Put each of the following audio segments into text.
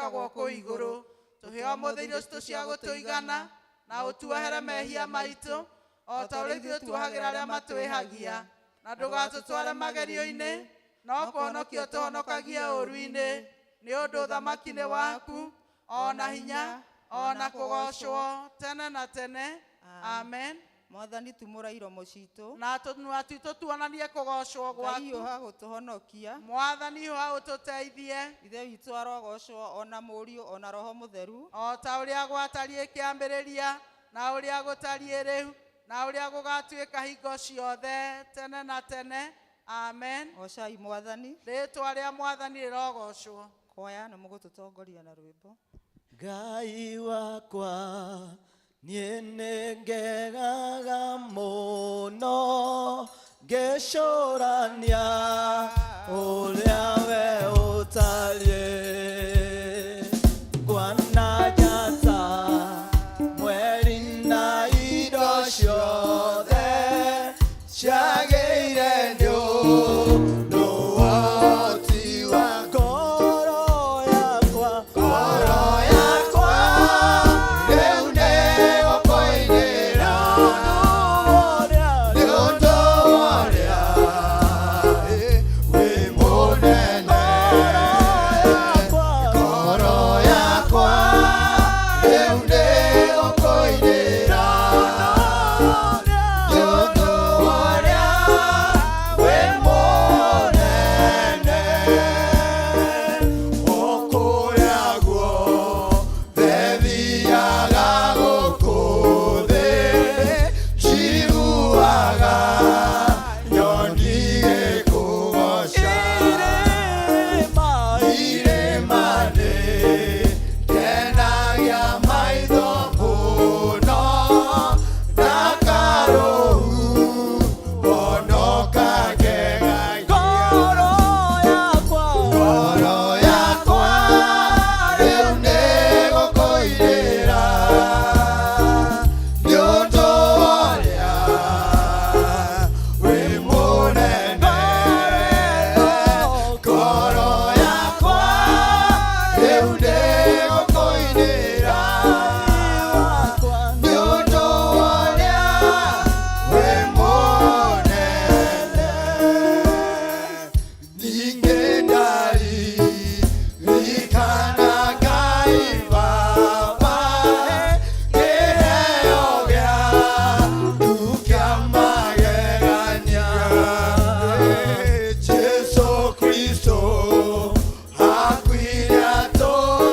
Ĩkagwo kũu igũrũ. Tũhe ũmũthĩ irio citũ cia gũtũigana, na ũtuohere mehia maitũ o ta ũrĩa ithuĩ tuohagĩra arĩa matwĩhagia, na ndũgatũtware magerio-inĩ, no kũhonokia ũtũhonokagie ũũru-inĩ, nĩ ũndũ ũthamaki nĩ waku, o na hinya, o na kũgoocwo tene na tene. Amen. Mwathani, tumũra iromo citũ, na tũnua twitũ tuonanie kũgoocwo Ngai, gwaku. hiũha gũtũhonokia. Mwathani, hiũha ũtũteithie. Ithe witũ arogocwo, ona Mũriũ, ona Roho Mũtheru, o ta ũrĩa gwatariĩ kĩambĩrĩria, na ũrĩa gũtariĩ rĩu, na ũrĩa gũgatuĩka hingo ciothe, tene na tene. Amen. Gocai Mwathani. Rĩĩtwa rĩa Mwathani rĩrogocwo. Kwaya nĩ mũgũtũtongoria na rwĩmbo. Ngai wakwa, niĩ nĩngegaga mũno ngĩcũrania ũrĩa we ũtariĩ. Ngwana njata, mweri na indo ciothe ciagĩire nĩ ũndũ wa ũhoti wa ngoro yakwa. Ngoro yakwa rĩu nĩgũkũinĩra nĩ ũndũ ũrĩa wĩ mũnene. Ngoro yakwa rĩu nĩgũkũinĩra nĩ ũndũ ũrĩa wĩ mũnene. Okũrĩa guothe thiaga gũkũ thĩ, njiguaga nyoni igĩkũgooca. Irĩma-inĩ ngenagia maitho mũno na karũhuho no kangegagia. Ngoro yakwa rĩu nĩgũkũinĩra nĩ ũndũ ũrĩa wĩ mũnene. Ngoro yakwa rĩu nĩgũkũinĩra nĩ ũndũ ũrĩa wĩ mũnene. Ningĩ ndaririkana Ngai Baba, kĩheo gĩaku kĩa magegania. Jesũ Kristo akuire atũrũĩrĩre.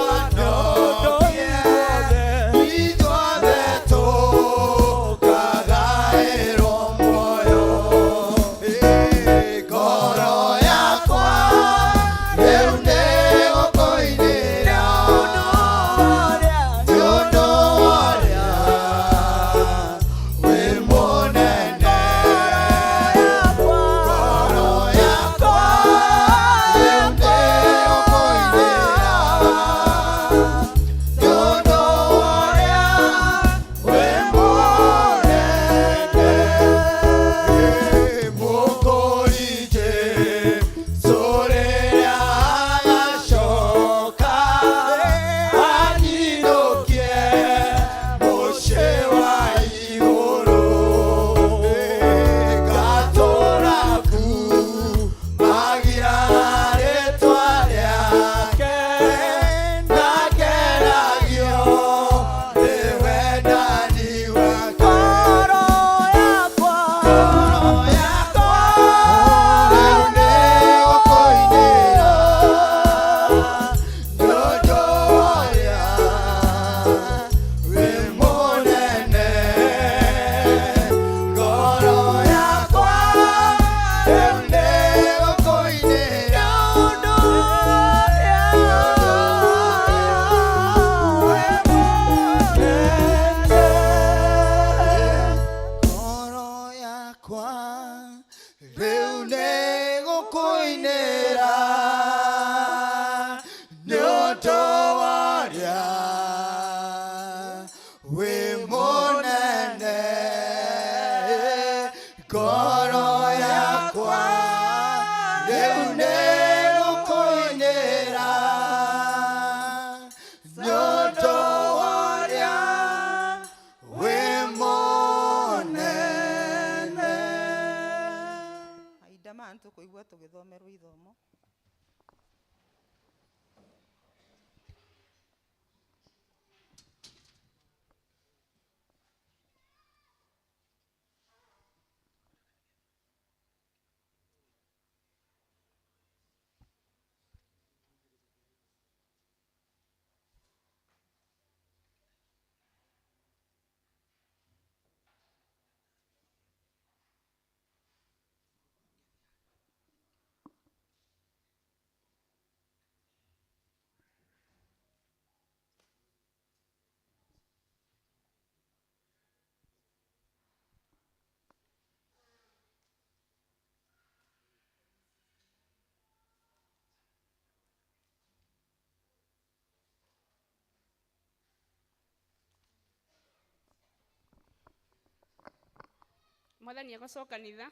Mwathani agocwo kanitha,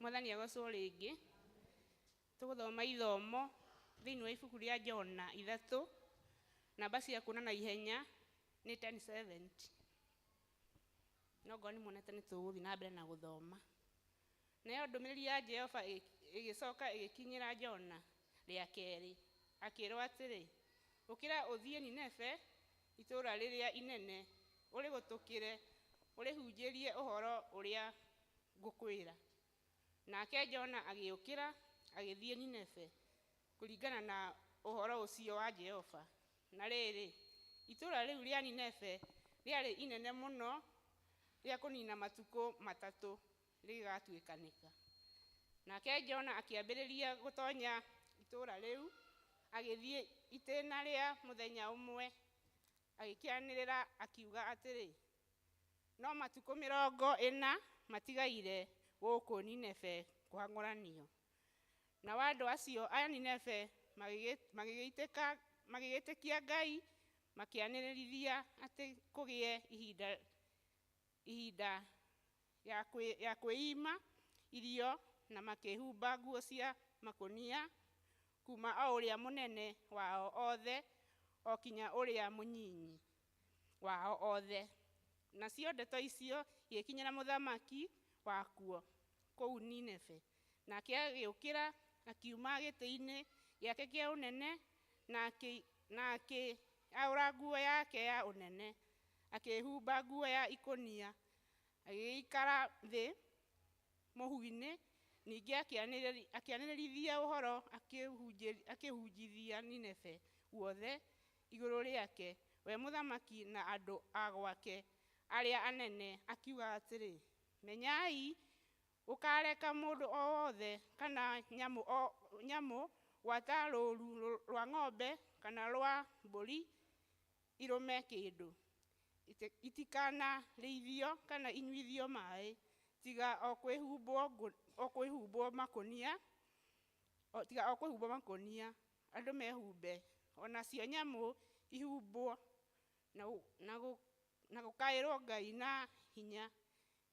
Mwathani agocwo rĩngĩ. Tũgũthoma ithomo thĩinĩ wa ibuku rĩa Jona 3, namba cia kuona na ihenya nĩ 10:70. No ngorwo nĩ muonete nĩ tũgũthiĩ na mbere na gũthoma. Nayo ndũmĩrĩri ya Jehova ĩgĩcoka ĩgĩkinyĩra Jona rĩa kerĩ, akĩĩrwo atĩrĩ, ũkĩra ũthiĩ Nineve, itũũra rĩrĩa inene, ũrĩgũtũkĩre, ũrĩhunjĩrie ũhoro ũrĩa ngũkwĩra. Nake Jona agĩũkĩra agĩthiĩ Nineve kũringana na ũhoro ũcio wa Jehova. Na rĩrĩ, itũũra rĩu rĩa Nineve rĩarĩ inene mũno rĩa kũnina matukũ 3 rĩgĩgatuĩkanĩka. Nake Jona akĩambĩrĩria gũtonya itũũra rĩu, agĩthiĩ itĩĩna rĩa mũthenya ũmwe, agĩkĩanĩrĩra akiuga atĩrĩ, no matukũ 40 matigaire gũkũ Nineve kũhang'ũranio. Nao andũ acio a Nineve magĩgĩtĩkia Ngai, makĩanĩrĩria atĩ kũgĩe ihinda ya kwĩima irio, na makĩhumba nguo cia makũnia, kuma o ũrĩa mũnene wao othe o kinya ũrĩa mũnyinyi wao othe. Nacio ndeto icio igĩkinyĩra mũthamaki wakuo kũu Nineve. Nake agĩũkĩra akiuma gĩtĩ-inĩ gĩake kĩa ũnene, na akĩaũra nguo yake ya ũnene, akĩĩhumba nguo ya ikũnia, agĩgĩikara thĩ mũhu-inĩ. Ningĩ akĩanĩrĩrithia ũhoro, akĩhunjithia Nineve guothe igũrũ rĩake, we mũthamaki na andũ a gwake arĩa anene, akiuga atĩrĩ, menyai gũkareka mũndũ o wothe kana nyamũ gwata rũũru rwa ng'ombe kana rwa mbũri irũme kĩndũ, itikanarĩithio kana inyuithio maĩ, tiga o kwĩhumbwo makũnia, andũ mehumbe, onacio nyamũ ihumbwo, na gũkaĩrwo Ngai na hinya.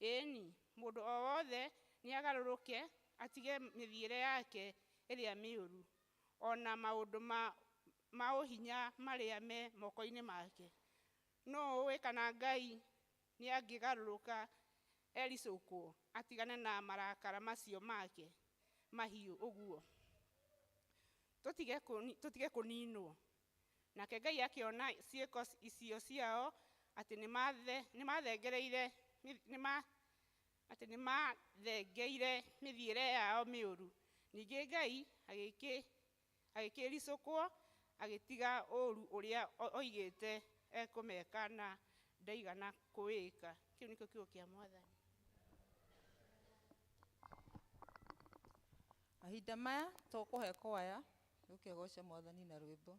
Ĩni, mũndũ o wothe nĩagarũrũke atige mĩthiĩre yake ĩrĩa mĩũru, ona maũndũ ma ũhinya marĩa me moko-inĩ make. No ũĩ kana Ngai nĩangĩgarũrũka ericũkwo atigane na marakara macio make mahiũ ũguo, tũtige kũninwo. Nake Ngai akĩona ciĩko icio ciao, atĩ nĩmathengeire mĩthiĩre yao mĩũru. Ningĩ Ngai agĩkĩricũkwo agĩtiga ũũru ũrĩa oigĩte ekũmeka na ndaigana kũwĩka. Kĩu nĩkĩo kiugo kĩa Mwathani. Mahinda maya tũkũhe kwaya yũke ĩgoce Mwathani na rwĩmbo.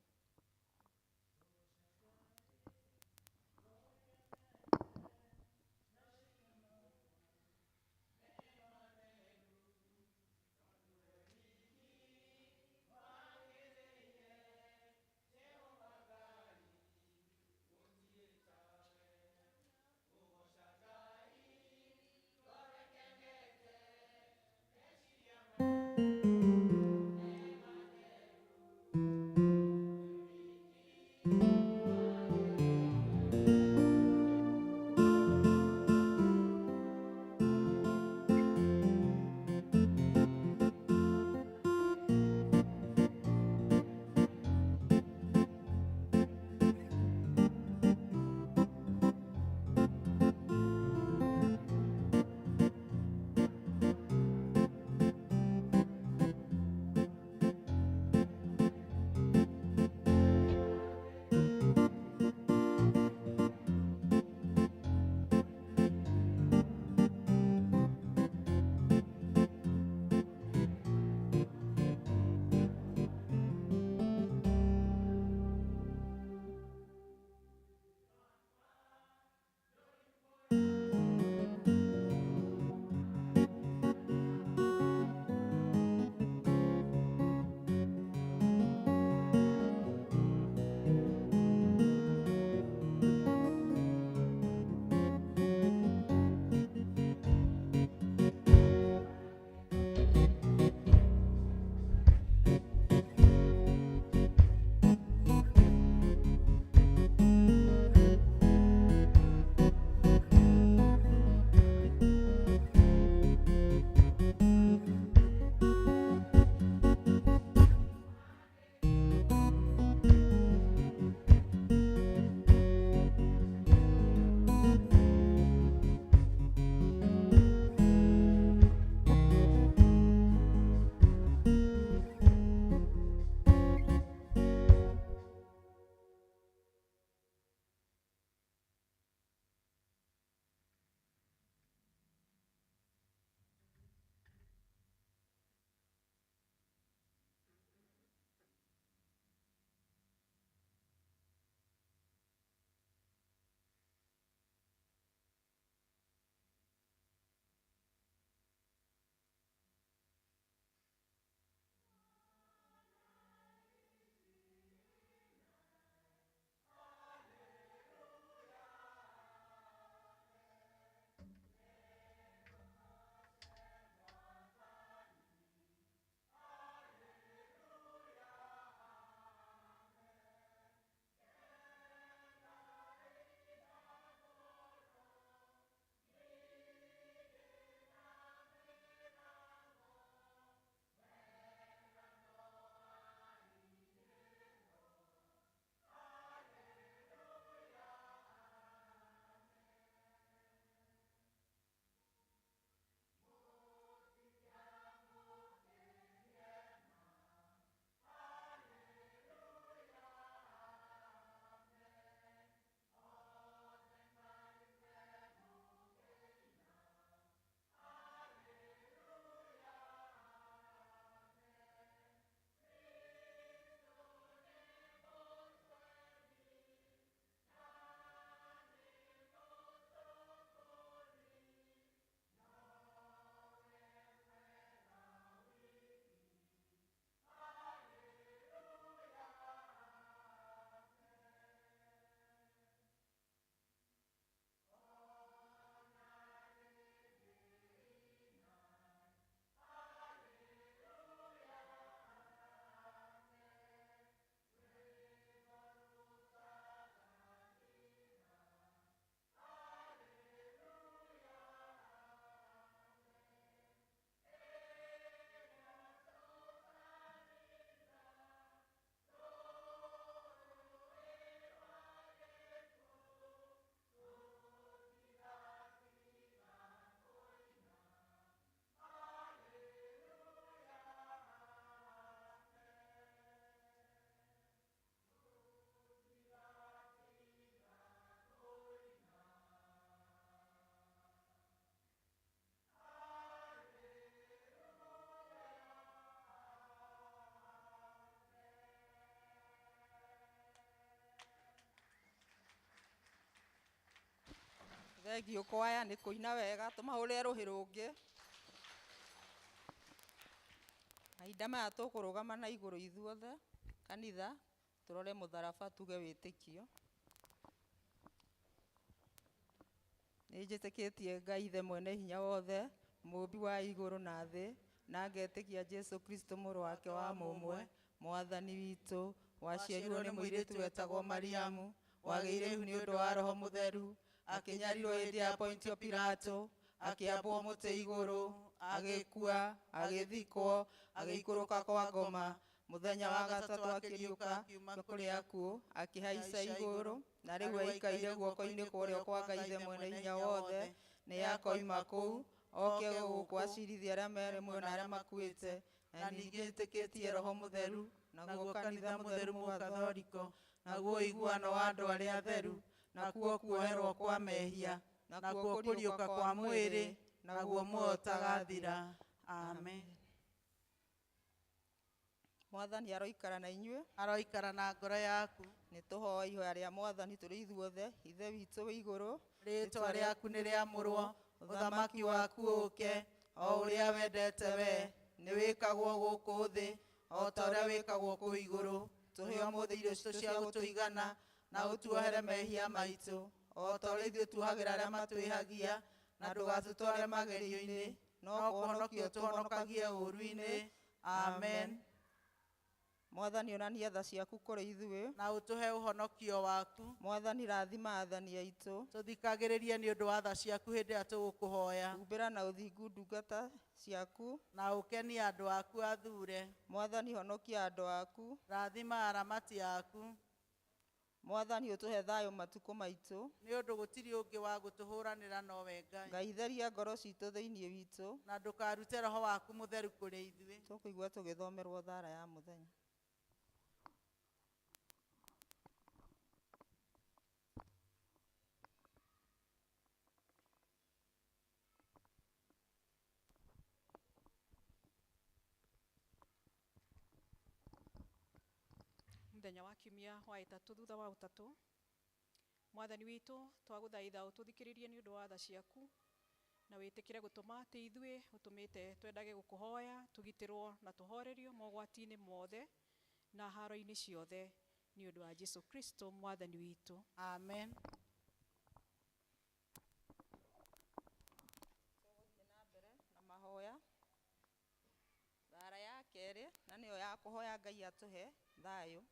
Thengiũ kwaya nĩ kũina wega, tũmahũrĩre rũhĩ rũngĩ. Mahinda maya tũkũrũgama na igũrũ ithuothe kanitha, tũrore mũtharaba tuge wĩtĩkio. Nĩ njĩtĩkĩtie Ngai Ithe mwene hinya wothe, mũũmbi wa igũrũ na thĩ, na ngetĩkia Jesu Kristo mũrũ wake wa mũmwe, mwathani witũ, waciarirwo nĩ mũirĩtu wetagwo Mariamu, wagĩire ihu nĩ ũndũ wa Roho Mũtheru, akĩnyarirwo hĩndĩ ya Pontio Pilato, akĩambwo mũtĩ igũrũ, agĩkua, agĩthikwo, agĩikũrũka kwa ngoma, mũthenya wa gatatũ akĩriũka akiuma kũrĩ akuũ, akĩhaica igũrũ, na rĩu aikaire guoko-inĩ kwa ũrĩo kwa Ngai Ithe mwene hinya wothe, nĩ akoima kũu, oke gũkũ acirithie arĩa marĩ muoyo na arĩa makuĩte, na ningĩ njĩtĩkĩtie Roho Mũtheru, naguo kanitha mũtheru mũgathoriko, naguo ũiguano wa andũ arĩa atheru, nakuo kuoherwo kwa mehia, nakuo kũriũka kwa mwĩrĩ, naguo muoyo ũtagathira. Amen. Mwathani aroikara na inyuĩ. Aroikara na ngoro yaku. Nĩ tũhoe ihoya rĩa Mwathani tũrĩ ithuothe. Ithe witũ wĩ igũrũ, rĩĩtwa rĩaku nĩ rĩamũrwo, ũthamaki waku ũũke, o ũrĩa wendete we nĩ wĩkagwo gũkũ thĩ o ta ũrĩa wĩkagwo kũu igũrũ. Tũhe ũmũthĩ irio citũ cia gũtũigana, na ũtuohere mehia maitũ o ta ũrĩa ithuĩ tuohagĩra arĩa matwĩhagia, na ndũgatũtware magerio-inĩ, no kũhonokia ũtũhonokagie ũũru-inĩ. Amen. Mwathani onania tha ciaku kũrĩ ithuĩ, na ũtũhe ũhonokio waku. Mwathani rathima athani aitũ, tũthikagĩrĩrie nĩ ũndũ wa tha ciaku hĩndĩ ĩrĩa tũgũkũhoya. Humbĩra na ũthingu ndungata ciaku, na ũkenie andũ aku athure. Mwathani honokia andũ aku, rathima aramati aku. Mwathani ũtũhe thayũ matukũ maitũ, nĩ ũndũ gũtirĩ ũngĩ wa gũtũhũranĩra nowe Ngai. Ngai theria ngoro citũ thĩinĩ witũ, na ndũkarute roho waku mũtheru kũrĩ ithuĩ. Tũkũigua tũgĩthomerwo thara ya mũthenya. Mũthenya wa kiumia wa ĩtatũ thutha wa ũtatũ, Mwathani witũ twagũthaitha ũtũthikĩrĩrie nĩ ũndũ wa tha ciaku, na wĩtĩkĩre gũtũma atĩ ithuĩ ũtũmĩte twendage gũkũhoya, tũgitĩrwo na tũhorerio mogwati-inĩ mothe na haro-inĩ ciothe nĩ ũndũ wa Jesu Kristo Mwathani witũ. Amen. Tũgũthiĩ na mbere na mahoya. Thara ya kerĩ na nĩyo ya kũhoya Ngai atũhe thayũ.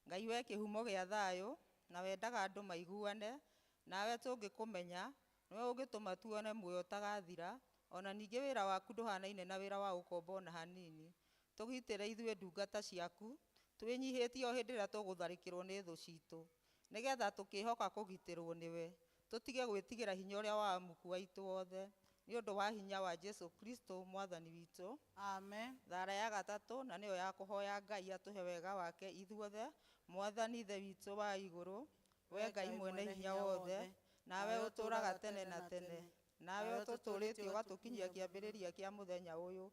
Ngai we kĩhumo gĩa thayũ, na wendaga andũ maiguane, nawe tũngĩkũmenya, nĩwe ũngĩtũma tuone muoyo ũtagathira, ona ningĩ wĩra waku ndũhanaine na wĩra wa ũkombo ona hanini. Tũgitĩre ithuĩ ndungata ciaku, twĩnyihĩtie o hĩndĩ ĩrĩa tũgũtharĩkĩrwo nĩ thũ citũ, nĩgetha tũkĩhoka kũgitĩrwo nĩwe, tũtige gwĩtigĩra hinya ũrĩa wa amuku aitũ othe, nĩ ũndũ wa hinya wa Jesu Kristo Mwathani witũ. Amen. Thara ya gatatũ na nĩyo ya kũhoya Ngai atũhe wega wake ithuothe. Mwathani Ithe witũ wa igũrũ, we Ngai mwene hinya wothe, nawe ũtũũraga tene na tene, nawe ũtũtũũrĩtie ũgatũkinyia kĩambĩrĩria kĩa mũthenya ũyũ,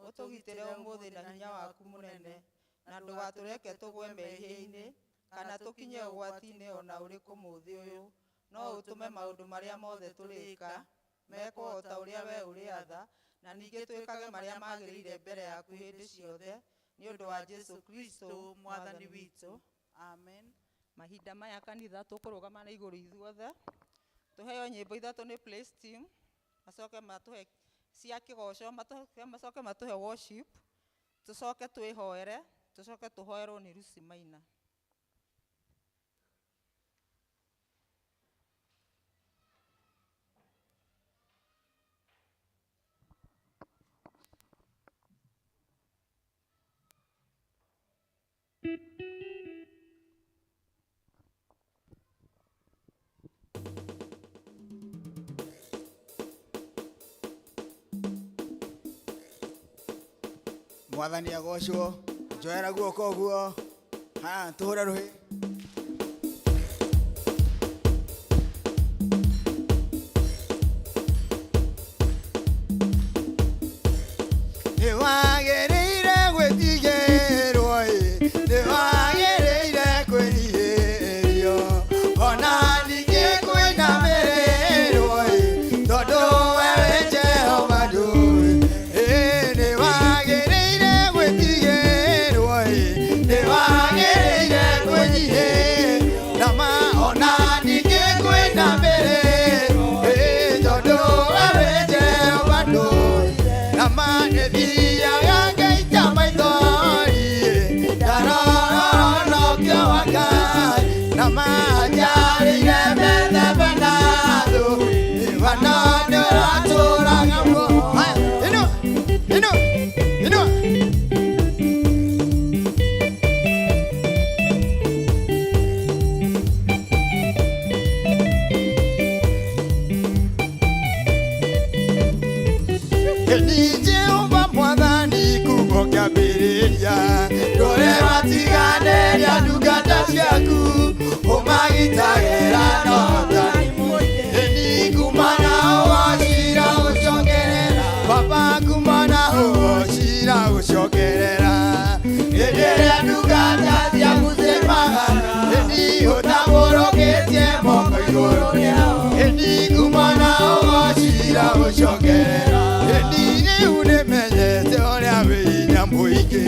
ũtũgitĩre ũmũthĩ na hinya waku mũnene, na ndũgatũreke tũgwe mehia-inĩ kana tũkinye ũgwati-inĩ ona ũrĩkũ mũthĩ ũyũ, no ũtũme maũndũ marĩa mothe tũrĩka mekwo o ta ũrĩa we ũrĩatha, na ningĩ twĩkage marĩa magĩrĩire mbere yaku hĩndĩ ciothe, nĩ ũndũ wa Jesu Kristo Mwathani witũ. Amen. Mahinda maya kanitha tũkũrũgama na igũrũ ithuothe, tũheo nyĩmbo ithatũ nĩ praise team, macoke matũhe cia kĩgoco, macoke matũhe worship, tũcoke twĩhoere, tũcoke tũhoerwo nĩ Lucy Maina. Mwathani agocwo, njoera guoko ũguo, ha tũhũre rũhĩ. Nĩ wagĩrĩire gwĩtigĩrwo ĩ, nĩ wagĩrĩire kwĩnyihĩrio, ona ningĩ kũinamĩrĩrwo ĩ, Na manjarĩire methembe na thũ Ivana nĩ ũratũraga muoyo. Haya, inua, inua, inua. Ni Jehova mwathani kuma kĩambĩrĩria ndũre matiganĩria ndungata ciaku ũmagitagĩra na ũhotani Ĩni kuma na ũgocira gũcokerera Baba kuma na ũgocira gũcokerera hĩndĩ ĩrĩa ndungata ciaku ciĩmagana ĩni ũtambũrũkĩtie moko igũrũ rĩao ĩni kuma na ũgocira gũcokerera ĩni rĩu nĩmenyete ũrĩa wĩ hinya mũingĩ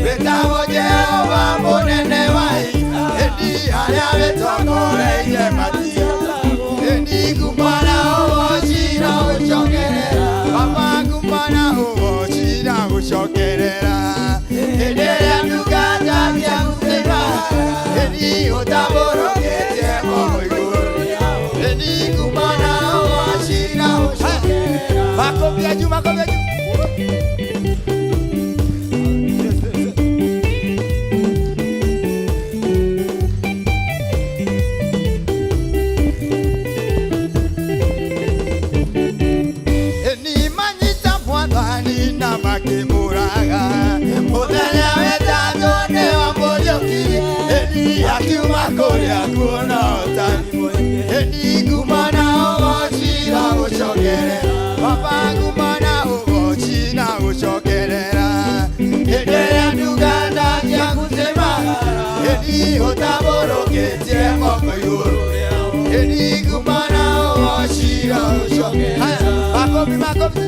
wĩtagwo Jehova mũnene wa ita ĩni arĩa wĩtongoreirie matigatagwo ĩni kuma na ũgocira gũcokerera Baba kuma na ũgocira gũcokerera hĩndĩ ĩrĩa ndungata ciaku ciĩmagana ĩni ũtambũrũkĩtie moko igũrũ rĩao ĩni kuma na ũgocira gũcokerera Makofi ya juu, makofi ya juu. Ni manyita mwathani na makĩmũraga mũthenya wetatũ nĩ wamũriũkirie ĩni akiuma kũrĩa kuona ũtani mũingĩ ĩni kuma na ũgocira gũcokerera Baba kuma na ũgocira gũcokerera hĩndĩ ĩrĩa ndungata ciaku ciĩmagana ĩni ũtambũrũkĩtie moko igũrũ rĩao ĩni kuma na ũgocira gũcokerera Haya, makofi makofi.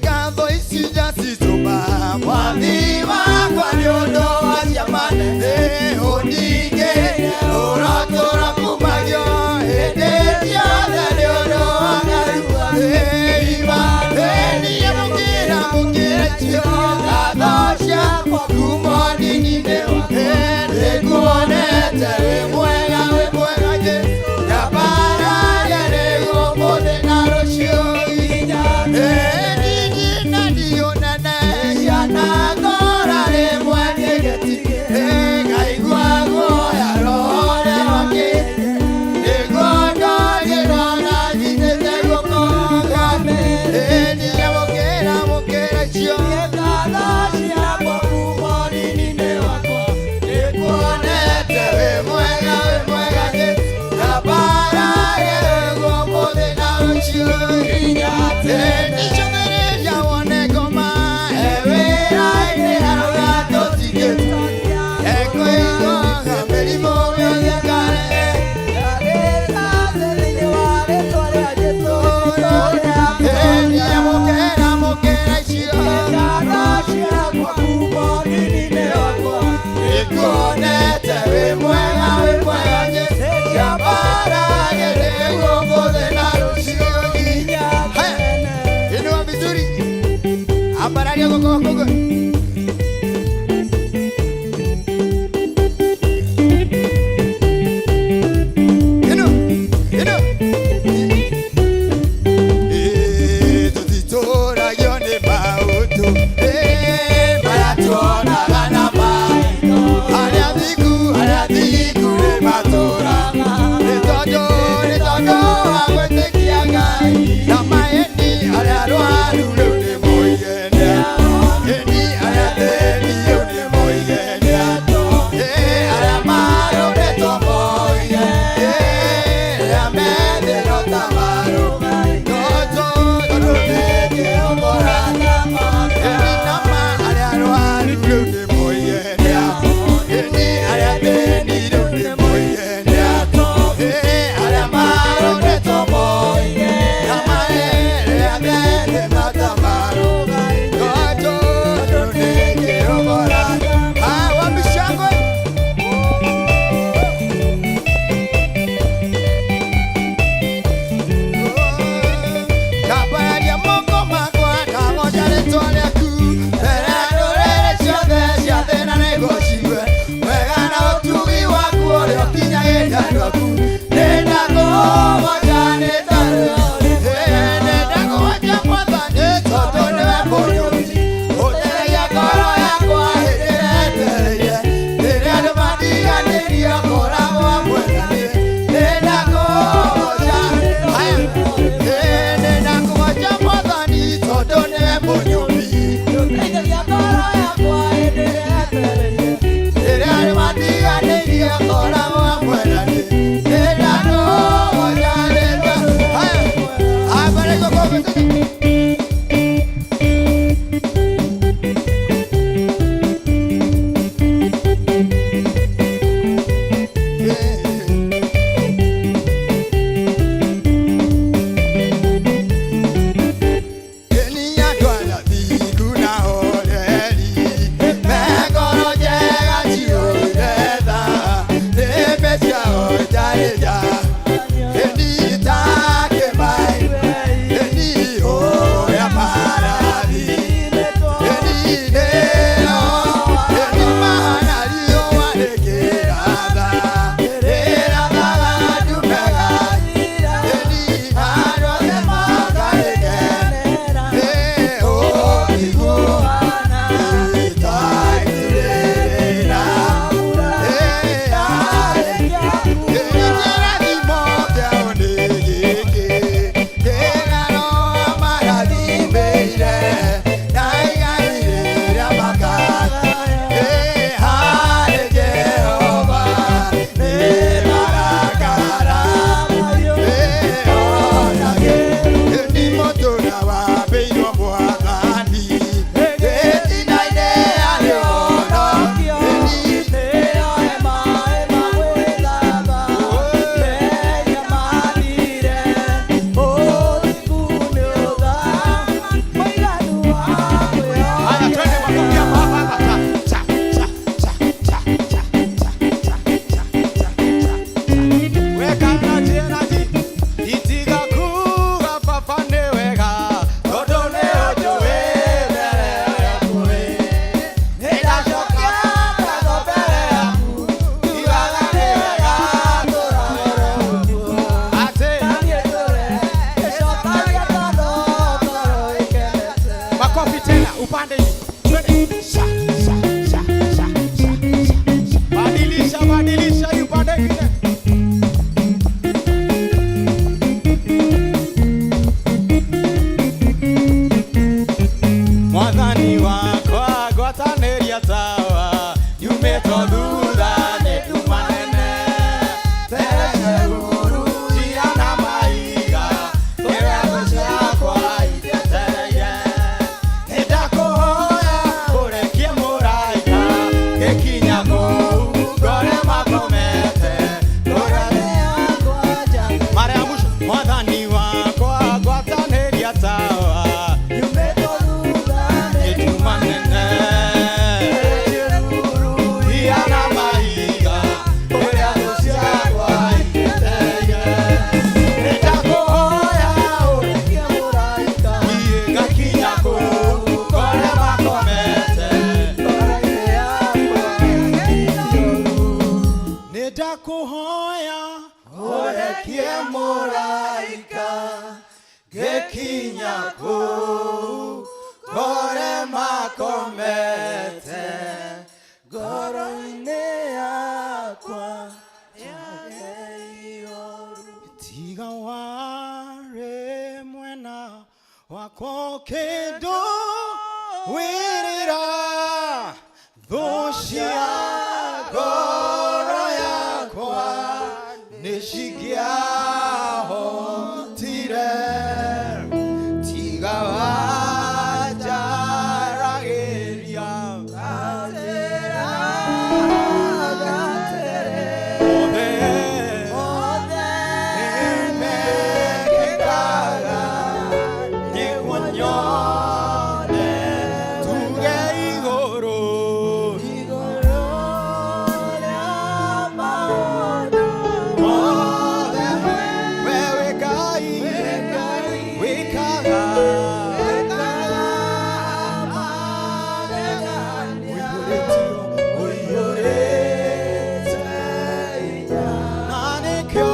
Ngatho ici njacitũma mwathi wakwa nĩ ũndũ wa ciama nene ũndingĩrĩire ũratũra kumagio hĩndĩ ciothe nĩ ũndũ wa ng'aragu ima niĩ mũkĩra mũkĩra icio ngatho ciakwa kuma ndini-inĩ nĩnguonete wĩ mwega wĩ mwega Jesũ nyambararia nĩguo ũmũthĩ na rũciũ nginya Upande hivi. Twende. Sha sha sha sha sha sha. Badilisha badilisha hii upande ingine. Mwathani wakwa ngwatanĩria tawa nyumĩtwo thutha nĩ nduma nene terece ruru njira na mahiga kũrĩa thũ ciakwa itietereire nĩ ndakũhoya ũrekie mũraika gĩkinya kũu ngore makomete kũrĩa mara ya mwisho mwathani wakwa ngwatanĩria tawa Nĩnduma nene Ia na mahiga Kũrĩa thũ ciakwa itietereire Nĩndakũhoya ũrekie mũraika Niĩ ngakinya kũu ngore makomete Nĩndakũhoya ũrekie mũraika Gĩkinya kũu ngore makomete ngoro-inĩ yakwa tiga warĩ mwena wakwa kĩndũ wĩrĩra thũ cia ngoro yakwa nĩ cingĩahotire tiga wanjaragĩria othe nĩmekĩkaga nĩguo nyone tuge igũrũ mothe we wĩ Ngai wĩkaga ũiyũrĩtio ũiyũrĩte na nĩkĩo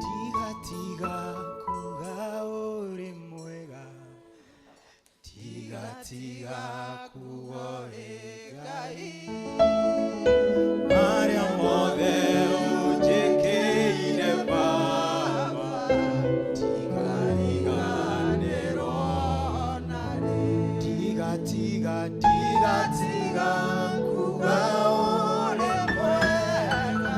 Tiga tiga kuga ũrĩ mwega tiga tiga kuga ũrĩ Ngai marĩa mothe ũnjĩkĩire Baba tigariganĩrwo tiga tiga tiga tiga kuga ũrĩ mwega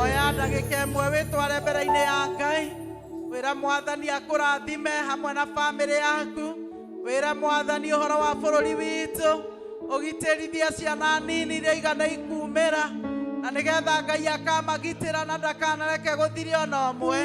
Oya ndagĩka ĩmwe wĩtware mbere-inĩ ya Ngai wĩra mwathani akũrathime hamwe na bamĩrĩ yaku wĩra mwathani ũhoro wa bũrũri witũ ũgitĩrithie ciana nini iria igana ikumĩra na nĩgetha Ngai akamagitĩra na ndakanareke gũthire ona ũmwe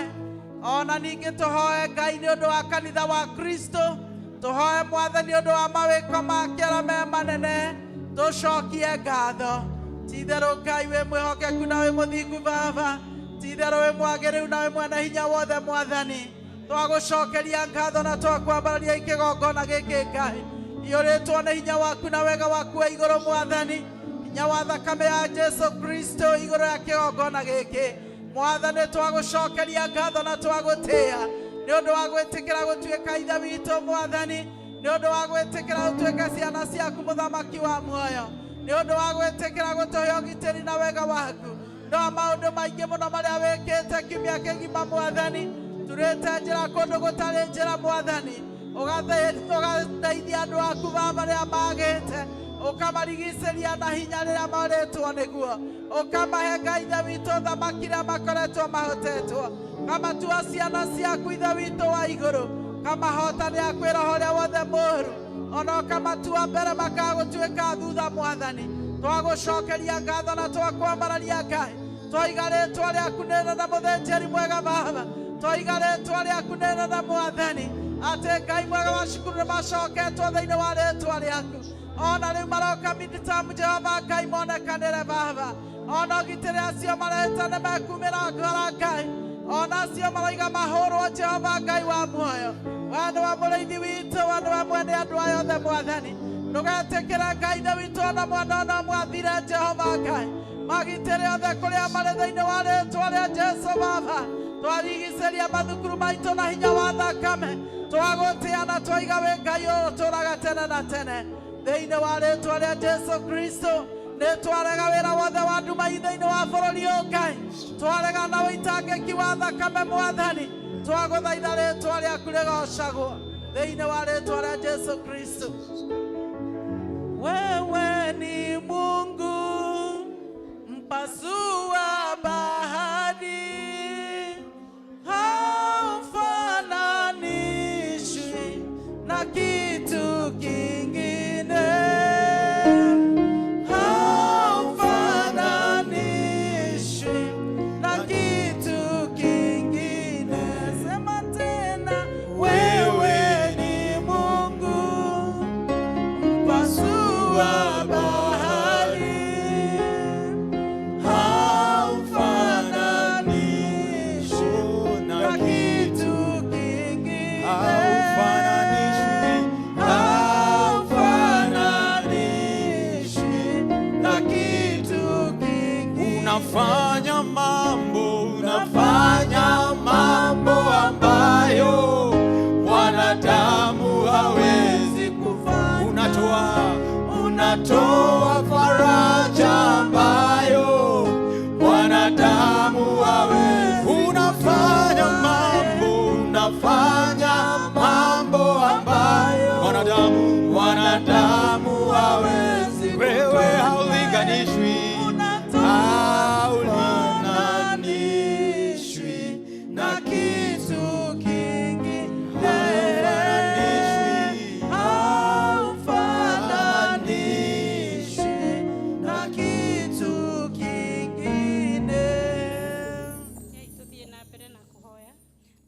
ona ningĩ tũhoe Ngai nĩ ũndũ wa kanitha wa Kristo tũhoe mwathani ũndũ wa mawĩko make arĩa me manene tũcokie ngatho ti-itherũ Ngai wĩ mwĩhokeku na wĩ mũthingu Baba ti-itherũ wĩ mwagĩrĩru na wĩ mwene hinya wothe mwathani twagũcokeria ngatho na twakwambararia ikĩgongona gĩkĩ Ngai iyũrĩtwo nĩ hinya waku na wega waku wa igũrũ mwathani hinya wa thakame ya Jesu Kristo igũrũ ya kĩgongona gĩkĩ mwathani twagũcokeria ngatho na twagũtĩĩa nĩ ũndũ wa gwĩtĩkĩra gũtuĩka ithe witũ mwathani nĩ ũndũ wa gwĩtĩkĩra gũtuĩka ciana ciaku mũthamaki wa muoyo nĩ ũndũ wa gwĩtĩkĩra gũtũhe ũgitĩri na wega waku no maũndũ maingĩ mũno marĩa wĩkĩte kiumia kĩgima mwathani turĩte njĩra kũndũ gũtarĩ njĩra mwathani ũgateithia andũ aku baba rĩrĩa magĩte ũkamarigicĩria na hinya rĩrĩa marĩtwo nĩguo ũkamahe Ngai ithe witũ thamaki rĩrĩa makoretwo mahotetwo kamatua ciana ciaku ithe witũ wa igũrũ kamahotanĩra kwĩ roho ũrĩa wothe mũũru ona ũkamatua mbere makagũtuĩka thutha mwathani twagũcokeria ngatho na twakwambararia Ngai Twaiga rĩtwa rĩaku nĩ na mũthĩnjĩri mwega Baba. Twaiga rĩtwa rĩaku nĩ na Mwathani. Atĩ Ngai mwega wa cukuru nĩ macoketwo thĩinĩ wa rĩtwa rĩaku. Ona rĩu maroka midterm Jehova Ngai monekanĩre Baba. Ona ũgitĩre acio marehĩta nĩ mekumĩra ngora Ngai. Ona acio maroiga mahũrwo Jehova Ngai wa muoyo. We nĩwe mũrĩithi witũ, we nĩwe mwene andũ aya othe Mwathani. Ndũgetĩkĩre Ngai ithe witũ ona mwana ona mwathire Jehova Ngai. Magitĩre othe kũrĩa marĩ thĩinĩ wa rĩtwa rĩa Jesu Baba. Twarigicĩria mathukuru maitũ na hinya wa thakame. Twagũtĩa na twaiga wĩ Ngai ũtũũraga tene na tene. Thĩinĩ wa rĩtwa rĩa Jesu Kristo nĩ twarega wĩra wothe wa nduma thĩinĩ wa bũrũri ũyũ Ngai. Twarega na ũitangĩki wa thakame Mwathani. Twagũthaitha rĩtwa rĩaku rĩgocagwo thĩinĩ wa rĩtwa rĩa Jesu Kristo. Wewe ni Mungu mpasua bahari, haufananishwi na kitu kingine, haufananishwi na kitu kingine. Sema tena, wewe ni Mungu mpasua bahari, haufananishwi na kitu kingine, haufananishwi na kitu kingine. Unafanya mambo ambayo mwanadamu hawezi kufanya. Unatoa faraja ambayo mwanadamu hawezi. Unafanya mambo ambayo mwanadamu hawezi. Wewe haulinganishwi, haulinganishwi na kitu kingine, haufananishwi na kitu kingine. Rekei tuthiĩ na mbere na kũhoya.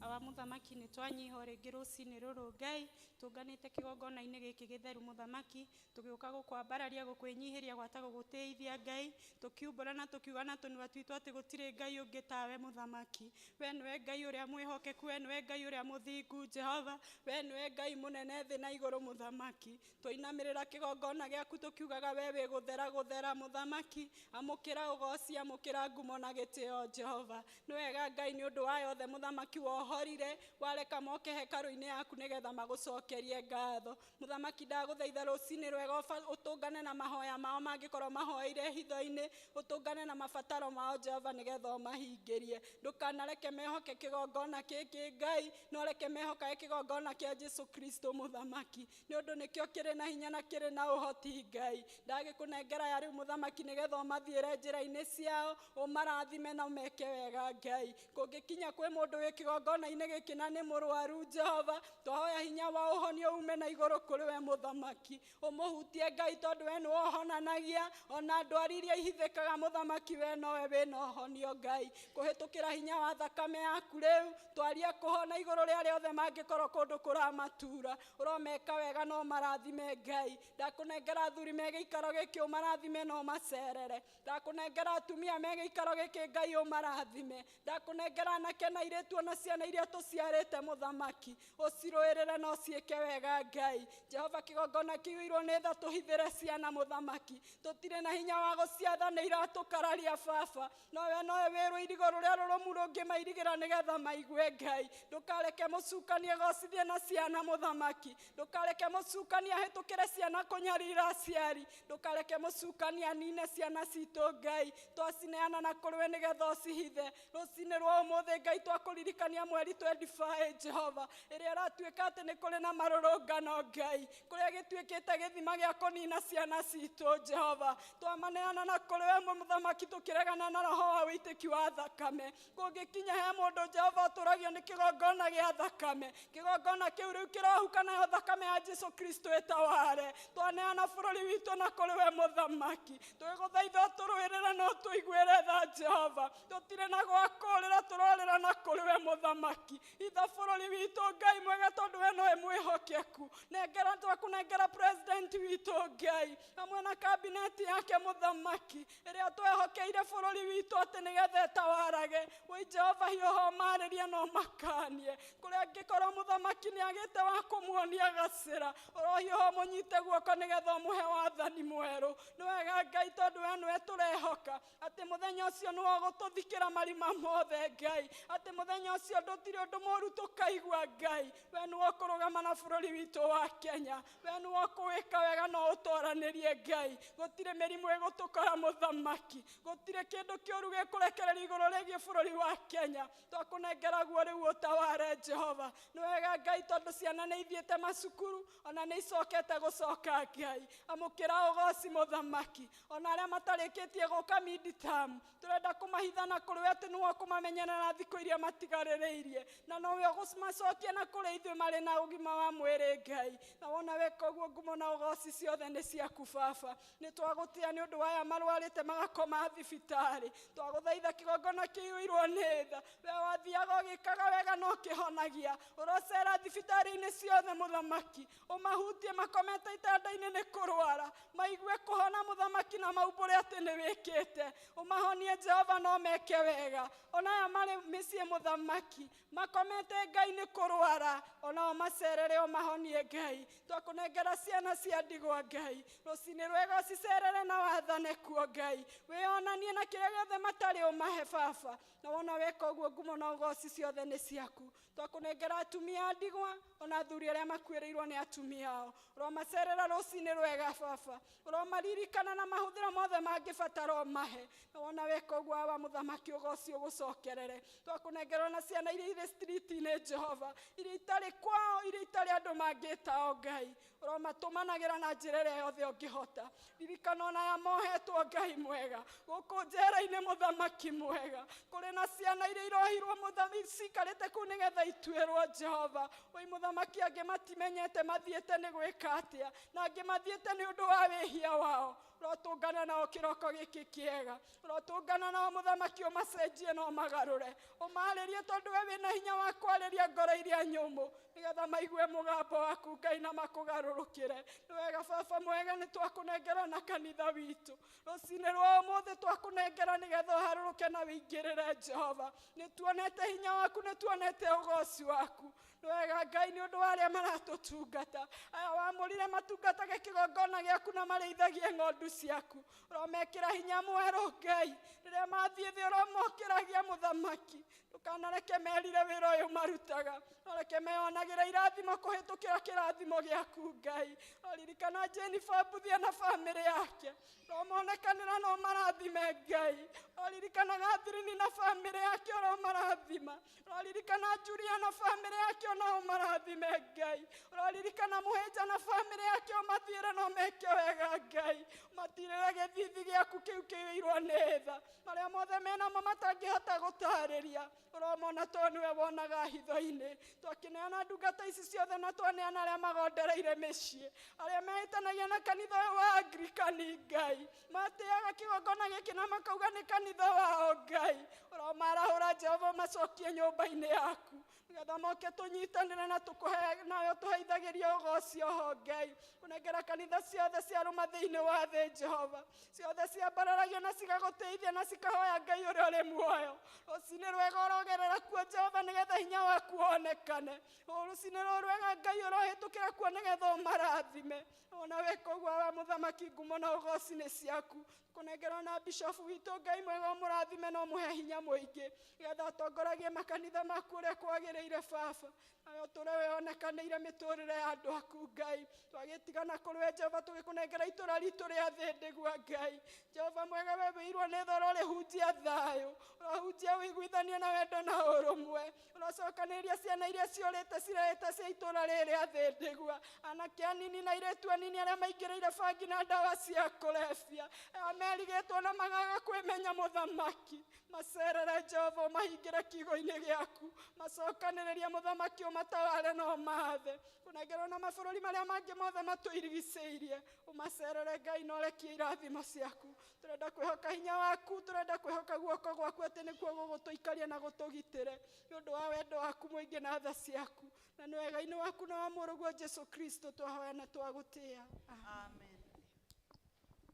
Awa mũthamaki, nĩ twanyiha o rĩngĩ rũcinĩ rũrũ Ngai, tũnganĩte kĩgongona-inĩ gĩkĩ gĩtheru mũthamaki, tũgĩũka gũkwambararia, gũkwĩnyihĩria, gwata gũgũtĩithia Ngai, tũkiumbũra na tũkiuga na tũnua twitũ atĩ gũtirĩ Ngai ũngĩ tawe mũthamaki. We nĩwe Ngai ũrĩa mwĩhokeku, we nĩwe Ngai ũrĩa mũthingu Jehova, we nĩwe Ngai mũnene thĩ na igũrũ mũthamaki. Twainamĩrĩra kĩgongona gĩaku tũkiugaga we wĩ gũthera gũthera mũthamaki, amũkĩra ũgoci, amũkĩra ngumo na gĩtĩo Jehova. Nĩ wega Ngai nĩ ũndũ wa yothe mũthamaki wohorire, wareka moke hekarũ-inĩ yaku nĩgetha magũcokerie ngatho. Mũthamaki, ndagũthaitha rũcinĩ rwega ũtũngane na mahoya mao mangĩkorwo mahoeire hitho-inĩ, ũtũngane na mabataro mao Jehova nĩgetha ũmahingĩrie. Ndũkanareke mehoke kĩgongona gĩkĩ Ngai, no reke mehokage kĩgongona kĩa Jesu Kristo mũthamaki, nĩ ũndũ nĩkĩo kĩrĩ na hinya na kĩrĩ na ũhoti Ngai. Ndagĩkũnengera ya rĩu mũthamaki nĩgetha ũmathiĩre njĩra-inĩ ciao, ũmarathime na ũmeke wega Ngai. Kũngĩkinya kwĩ mũndũ wĩ kĩgongona-inĩ gĩkĩ na nĩ mũrwaru Jehova, twahoya hinya wa ũhonio ume na igũrũ kũrĩ we mũthamaki, ũmũhutie Ngai, tondũ we nĩwe ũhonanagia ona ndwari iria ihithĩkaga mũthamaki, we nowe wĩna ũhonio Ngai. Kũhĩtũkĩra hinya wa thakame yaku rĩu twaria kũhona igũrũ rĩa arĩa othe mangĩkorwo kũndũ kũramatura, ũromeka wega no marathime Ngai. Ndakũnengera athuri me gĩikaro gĩkĩ ũmarathime no macerere, ndakũnengera atumia me gĩikaro gĩkĩ Ngai ũmarathime, ndakũnengera anake na airĩtu ona ciana iria tũciarĩte mũthamaki, ũcirũĩrĩre na ũciĩke wega Ngai. Jehova, kĩgongona kĩiyũirwo nĩ tha, tũhithĩre ciana mũthamaki, tũtirĩ na hinya wa gũciatha, nĩ iratũkararia baba, nowe nowe wĩ rũirigo rũrĩa rũrũmu rũngĩmairigĩra nĩgetha maigue Ngai. Ndũkareke mũcukani agocithie na ciana mũthamaki, ndũkareke mũcukani ahĩtũkĩre ciana kũnyarira aciari, ndũkareke mũcukani anine ciana citũ Ngai. Twacineana na kũrĩ we nĩgetha ũcihithe. Rũcinĩ rwa ũmũthĩ Ngai, twakũririkania mweri 25 Jehova, ĩrĩa ĩratuĩka atĩ nĩ kũrĩ na marũrũngano Ngai, kũrĩa gĩtuĩkĩte gĩthima gĩa kũnina ciana citũ Jehova. Twamaneana na kũrĩ we mũthamaki, tũkĩregana na roho wa wĩitĩki wa thakame. Kũngĩkinya he mũndũ Jehova ũtũragio nĩ kĩgongona gĩa thakame, kĩgongona kĩu rĩu kĩrohuka nayo thakame ya Jesu Kristo ĩtaware. Twaneana bũrũri witũ na kũrĩ we mũthamaki, twĩgũthaitha ũtũrũĩrĩre na ũtũiguĩre tha. Jehova tũtirĩ na gwa kũũrĩra tũrorĩra na kũrĩ we mũthamaki itha bũrũri witũ Ngai mwega tondũ we nowe mwĩhokeku nengera twakũnengera president witũ Ngai hamwe na kabineti yake mũthamaki ĩrĩa twehokeire bũrũri witũ atĩ nĩgetha ĩtawarage wĩ Jehova hiũha ũmarĩrie na ũmakanie kũrĩa angĩkorwo mũthamaki nĩ agĩte wa kũmuonia gacĩra ũrohiũha ũmũnyite guoko nĩgetha ũmũhe wathani mwerũ nĩ wega Ngai tondũ we nĩwe tũrehoka atĩ mũthenya ũcio nĩwe ũgũtũthikĩra marima mothe Ngai atĩ mũthenya ũcio ndũtirĩ ũndũ mũũru tũkaigua Ngai we nĩwe ũkũrũgama na bũrũri witũ wa Kenya we nĩwe ũkũwĩka wega no ũtoranĩrie Ngai gũtirĩ mĩrimũ ĩgũtũkora mũthamaki gũtirĩ kĩndũ kĩũru gĩkũrekereria igũrũ rĩgiĩ bũrũri wa Kenya twakũnengera guo rĩu ũtaware Jehova nĩ wega Ngai tondũ ciana nĩ ithiĩte macukuru ona nĩ icokete gũcoka Ngai amũkĩra ũgoci mũthamaki ona arĩa matarĩkĩtie gũka midterm tũrenda kũmahitha na kũrĩ we atĩ nĩwe ũkũmamenyerera thikũ iria matigarĩrĩirie na nowe ũgũmacokia na kũrĩ ithuĩ marĩ na ũgima wa mwĩrĩ Ngai na wona weka ũguo ngumo na ũgoci ciothe nĩ ciaku baba nĩ twagũtĩa nĩ ũndũ wa aya marwarĩte magakoma thibitarĩ twagũthaitha kĩgongona kĩiyũirwo nĩ tha we wathiaga ũgĩkaga wega na ũkĩhonagia ũrocera thibitarĩ-inĩ ciothe mũthamaki ũmahutie makomete itanda-inĩ nĩ kũrwara maigue kũhona mũthamaki na maumbũre atĩ nĩ wĩkĩte ũmahonie Jehova no meke wega ona aya marĩ mĩciĩ mũthamaki makomete Ngai nĩ kũrwara onao macerere ũmahonie Ngai twakũnengera ciana cia ndigwa Ngai rũcinĩ rwega ũcicerere na wathane kuo Ngai wĩonanie na kĩrĩa gĩothe matarĩ ũmahe baba na wona weka ũguo ngumo na ũgoci ciothe nĩ ciaku twakũnengera atumia a ndigwa ona athuri arĩa makuĩrĩirwo nĩ atumia ao ũromacerera rũcinĩ rwega baba ũromaririkana na mahũthĩro mothe mangĩbatara ũmahe na wona weka ũguo awa mũthamaki ũgoci ũgũcokerere twakũnengera ona ciana iria irĩ street-inĩ Jehova iria itarĩ kwao iria itarĩ andũ mangĩtao Ngai ũromatũmanagĩra na njĩra ĩrĩa yothe ũngĩhota ririkana ona aya mohetwo Ngai mwega gũkũ njera-inĩ mũthamaki mwega kũrĩ na ciana iria irohirwo mũthamaki cikarĩte kũu nĩgetha ituĩrwo Jehova oi mũthamaki angĩ matimenyete mathiĩte nĩ gwĩka atĩa na angĩ mathiĩte nĩ ũndũ wa wĩhia wao ũrotũngana nao kĩroko gĩkĩ kĩega ũrotũngana nao mũthamaki ũmacenjie na ũmagarũre ũmarĩrie tondũ we wĩna hinya wa kwarĩria ngoro iria nyũmũ nĩgetha maigue mũgambo waku Ngai na makũgarũrũkĩre nĩ wega baba mwega nĩ twakũnengera na kanitha witũ rũcinĩ rwa ũmũthĩ twakũnengera nĩgetha ũharũrũke na wĩingĩrĩre Jehova nĩ tuonete hinya waku nĩ tuonete ũgoci waku nĩ wega Ngai nĩ ũndũ wa arĩa maratũtungata aya wamũrire matungatage kĩgongona gĩaku na marĩithagie ng'ondu ciaku ũromekĩra hinya mwerũ Ngai rĩrĩa mathiĩ thĩ ũromokĩragia mũthamaki ndũkanareke merire wĩra ũyũ marutaga noreke meyonagĩre irathimo kũhĩtũkĩra kĩrathimo gĩaku Ngai ũririkana Jennifer Mbuthia na bamĩrĩ yake ũromonekanĩra no marathime Ngai ũririkana Gathirini na bamĩrĩ yake ũromarathima ũraririkana Julia na bamĩrĩ yake onao marathime Ngai ũraririkana Mũhĩnja na bamĩrĩ yake ũmathiĩre na ũmeke wega Ngai ũmatirĩre gĩthithi gĩaku kĩu kĩiyũirwo nĩ tha marĩa mothe menamo matangĩhota gũtarĩria ũromona tondũ nĩwe wonaga hitho-inĩ twakĩneana ndungata ici ciothe na twaneana arĩa magondereire mĩciĩ arĩa mehĩtanagia na kanitha ũyũ wa Anglikani Ngai matĩaga kĩgongona gĩkĩ na makauga nĩ kanitha wao Ngai ũromarahũra Jehova ũmacokie nyũmba-inĩ yaku nĩgetha moke tũnyitanĩre na tũkũhe nawe ũtũheithagĩrie ũgoci oho Ngai kũnengera kanitha ciothe ciarũma thĩinĩ wa thĩ Jehova ciothe ciambararagio na cigagũtĩithia na cikahoya Ngai ũrĩa ũrĩ muoyo rũcinĩ rwega ũrogerera kuo Jehova nĩgetha hinya waku wonekane rũcinĩ rũrũ rwega Ngai ũrohĩtũkĩra kuo nĩgetha ũmarathime ona weka ũguo wa mũthamaki ngumo na ũgoci nĩ ciaku kũnengera na bishofu witũ Ngai mwega ũmũrathime na ũmũhe hinya mũingĩ nĩgetha atongoragie makanitha maku ũrĩa kwagĩrĩire baba nawe ũtũre wĩonekanĩire mĩtũrĩre ya andũ aku Ngai twagĩtigana kũrĩ we Jehova tũgĩkũnengera itũra ritũ rĩa thĩndĩgua Ngai Jehova mwega we wĩirwo nĩ tha ũrorĩhunjia thayũ ũrohunjia ũiguithania na wendo na ũrũmwe ũrocokanĩrĩria ciana iria ciũrĩte cirehete cia itũra rĩrĩ rĩa thĩndĩgua anake anini na airĩtu anini arĩa maingĩrĩire bangi na ndawa cia kũrebia aya me Merigĩtwo na magaga kwĩmenya mũthamaki macerere Jehova ũmahingĩre kiugo-inĩ gĩaku macokanĩrĩrie mũthamaki ũmataware na ũmathe kũnengerwo na mabũrũri marĩa mangĩ mothe matũirigicĩirie ũmacerere Ngai na ũrekie irathimo ciaku tũrenda kwĩhoka hinya waku tũrenda kwĩhoka guoko gwaku atĩ nĩkuo gũgũtũikaria na gũtũgitĩre nĩ ũndũ wa wendo waku mũingĩ na tha ciaku na nĩ wega-inĩ waku na wa mũrũguo Jesu Kristo twahoya na twagũtĩa. Amen.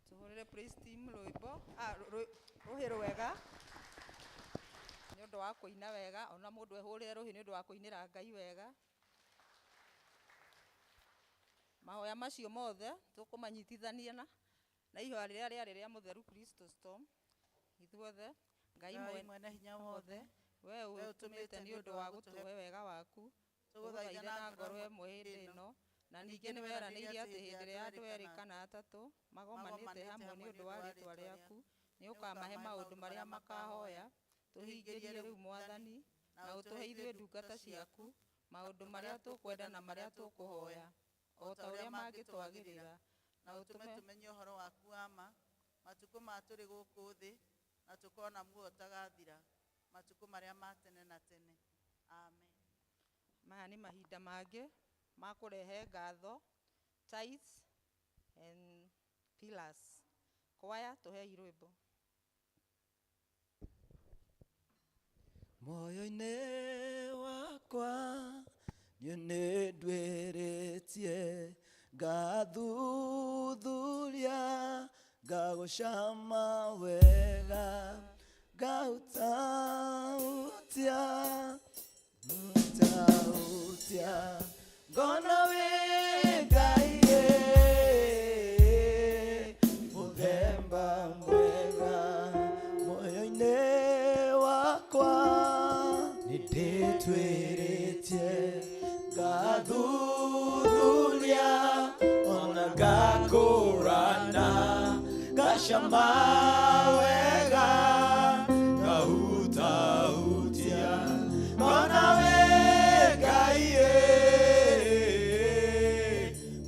Tuhurire praise team rwimbo ruhi rwega nĩ ũndũ wa kũina wega ona mũndũ ehũrĩre rũhĩ nĩ ũndũ wa kũinĩra Ngai wega. Mahoya macio mothe tũkũmanyitithania na ihoya rĩrĩa rĩarĩ rĩa mũtheru Kristo Storm ithuothe Ngai Ngai mwene hinya wothe we ũtũmĩte nĩ ũndũ wa gũtũhe wega waku tũgũthaithe na ngoro ĩmwe hĩndĩ ĩno na ningĩ nĩ weranĩire atĩ hĩndĩ ĩrĩa andũ erĩ kana atatũ magomanĩte hamwe nĩ ũndũ wa rĩĩtwa rĩaku nĩ ũkamahe maũndũ marĩa makahoya. Tũhingĩrie rĩu Mwathani na ũtũhe ithuĩ ndungata ciaku maũndũ marĩa tũkwenda na marĩa tũkũhoya o ta ũrĩa mangĩtwagĩrĩra na ũtũme tũmenye ũhoro waku wa ma matukũ ma tũrĩ gũkũ thĩ na tũkona muoyo ũtagathira matukũ marĩa ma tene na tene. Amen. Maya nĩ mahinda mangĩ ma kũrehe ngatho, tithes and pillars. Kwaya tũhei rwĩmbo. Moyo-inĩ wakwa niĩ nĩ ndwĩrĩtie ngathuthuria ngagũcama wega ngaũtautia ntautia ngona wĩ Ngai mũthemba mwega moyo-inĩ wakwa nĩ ndĩtwĩrĩtie ngathuthuria ona ngakũrana ngacama wega ngahutahutia ngona wĩ Ngai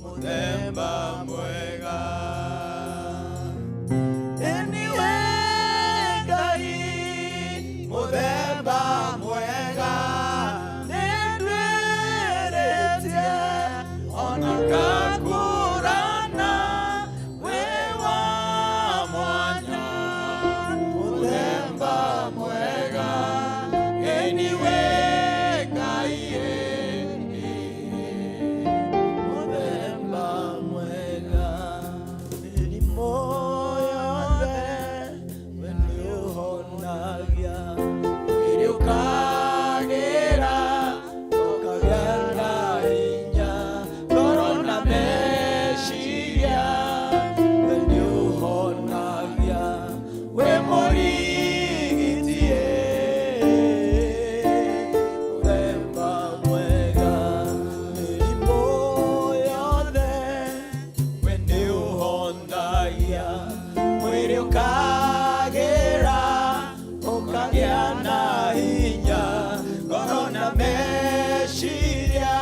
mũthemba mwega. Anyway, Ngai mũthemba mwega nĩndwĩrĩtie ona ngakũrana wĩ wa mwanya mũthemba mwega. Anyway, Ngai mũthemba mwega mĩrimũ yothe we nĩũhonagia mwĩrĩ ũkagĩra ũkagĩa na hinya ngoro na meciria we nĩũhonagia wĩ mũrigiti mũthemba mwega mĩrimũ yothe we nĩũhonagia mwĩrĩ ũkagĩra ũkagĩa na hinya ngoro na meciria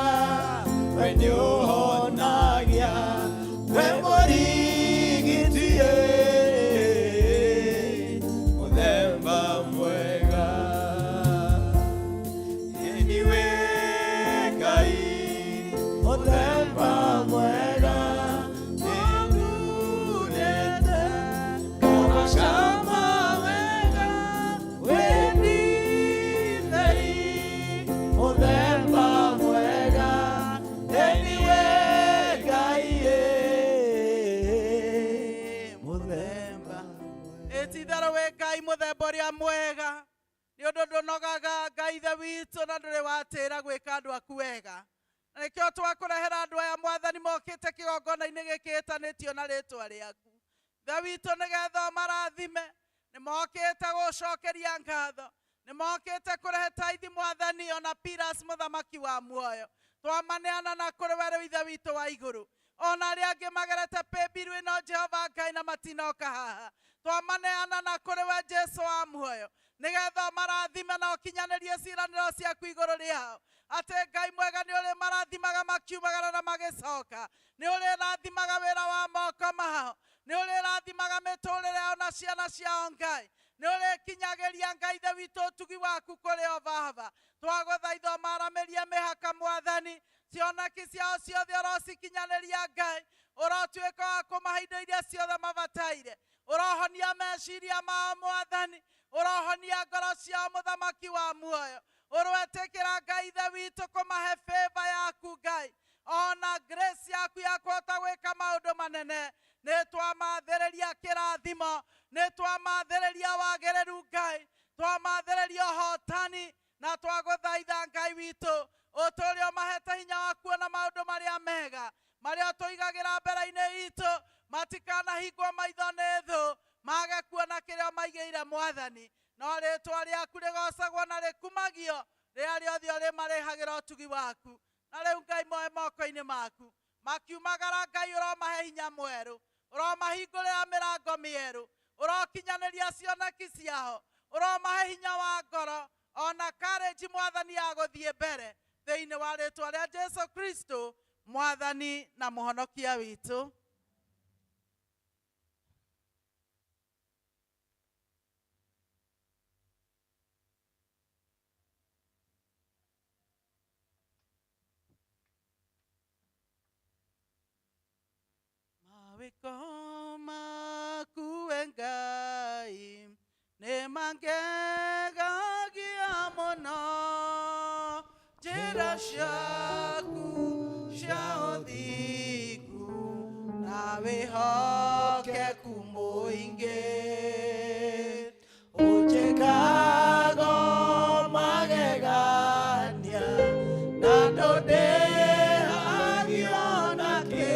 we nĩũhonagia we mũrigiti mũthemba mwega. Anyway, Ngai mũthemba mwega nĩngurĩte ngagũcama wega wĩ ndibei mũthemba mwega. Anyway, Ngai mũthemba Ĩtitherũ wĩ Ngai mũthemba ũrĩa mwega nĩ ũndũ ndũnogaga Ngai ithe witũ na ndũrĩ watĩra gwĩka andũ aku wega na nĩkĩo twakũrehera andũ aya Mwathani mokĩte kĩgongona-inĩ gĩkĩ gĩtanĩtio na rĩtwa rĩaku ithe witũ nĩgetha ũmarathime. Nĩ mokĩte gũcokeria ngatho, nĩ mokĩte kũrehe taithi Mwathani ona pillars mũthamaki wa muoyo twamaneana na kũrĩ we rĩu ithe witũ wa igũrũ ona arĩa angĩ magerete paybill ĩno Jehova Ngai na matinoka haha twamaneana na kũrĩ we Jesu wa muoyo nĩgetha marathime na ũkinyanĩrie ciĩranĩro ciaku igũrũ rĩao atĩ Ngai mwega nĩ ũrĩ marathimaga makiumagara na magĩcoka nĩ ũrĩ rathimaga wĩra wa moko mao Nĩ ũrĩrathimaga mĩtũrĩre yao na ciana ciao Ngai. Nĩ ũrĩkinyagĩria Ngai Ithe witũ ũtugi waku kũrĩ o Baba. Twagũthaitha ũmaramĩrie mĩhaka Mwathani, cioneki ciao ciothe ũrocikinyanĩria Ngai. Ũrotuĩka wa kũmahe indo iria ciothe mabataire. Ũrohonia meciria mao Mwathani, ũrohonia ngoro ciao Mũthamaki wa muoyo. Ũroetĩkĩra Ngai Ithe witũ kũmahe favor yaku Ngai, ona grace yaku ya kũhota gwĩka maũndũ manene. Nĩ twamathĩrĩria kĩrathimo, nĩ twamathĩrĩria wagĩrĩru Ngai, twamathĩrĩria ũhotani, na twagũthaitha Ngai witũ ũtũũre ũmahete hinya wa kuona maũndũ marĩa mega marĩa tũigagĩra mbere-inĩ itũ, matikanahingwo maitho nĩ thũ mage kuona kĩrĩa maigĩire Mwathani. No rĩtwa rĩaku rĩgocagwo na rĩkumagio rĩrĩa rĩothe ũrĩmarĩhagĩra ũtugi waku. Na rĩu Ngai moe moko-inĩ maku, makiumagara Ngai ũromahe hinya mwerũ, ũromahingũrĩra mĩrango mĩerũ, ũrokinyanĩria cioneki ciao, ũromahe hinya wa ngoro ona courage Mwathani ya gũthiĩ mbere, thĩinĩ wa rĩtwa rĩa Jesu Kristo Mwathani na Mũhonokia witũ. Mawĩko maku we Ngai nĩ mangegagia mũno, njĩra ciaku cia ũthingu na wĩhokeku mũingĩ. Ũnjĩkaga magegania na ndũndĩhagio nakĩ,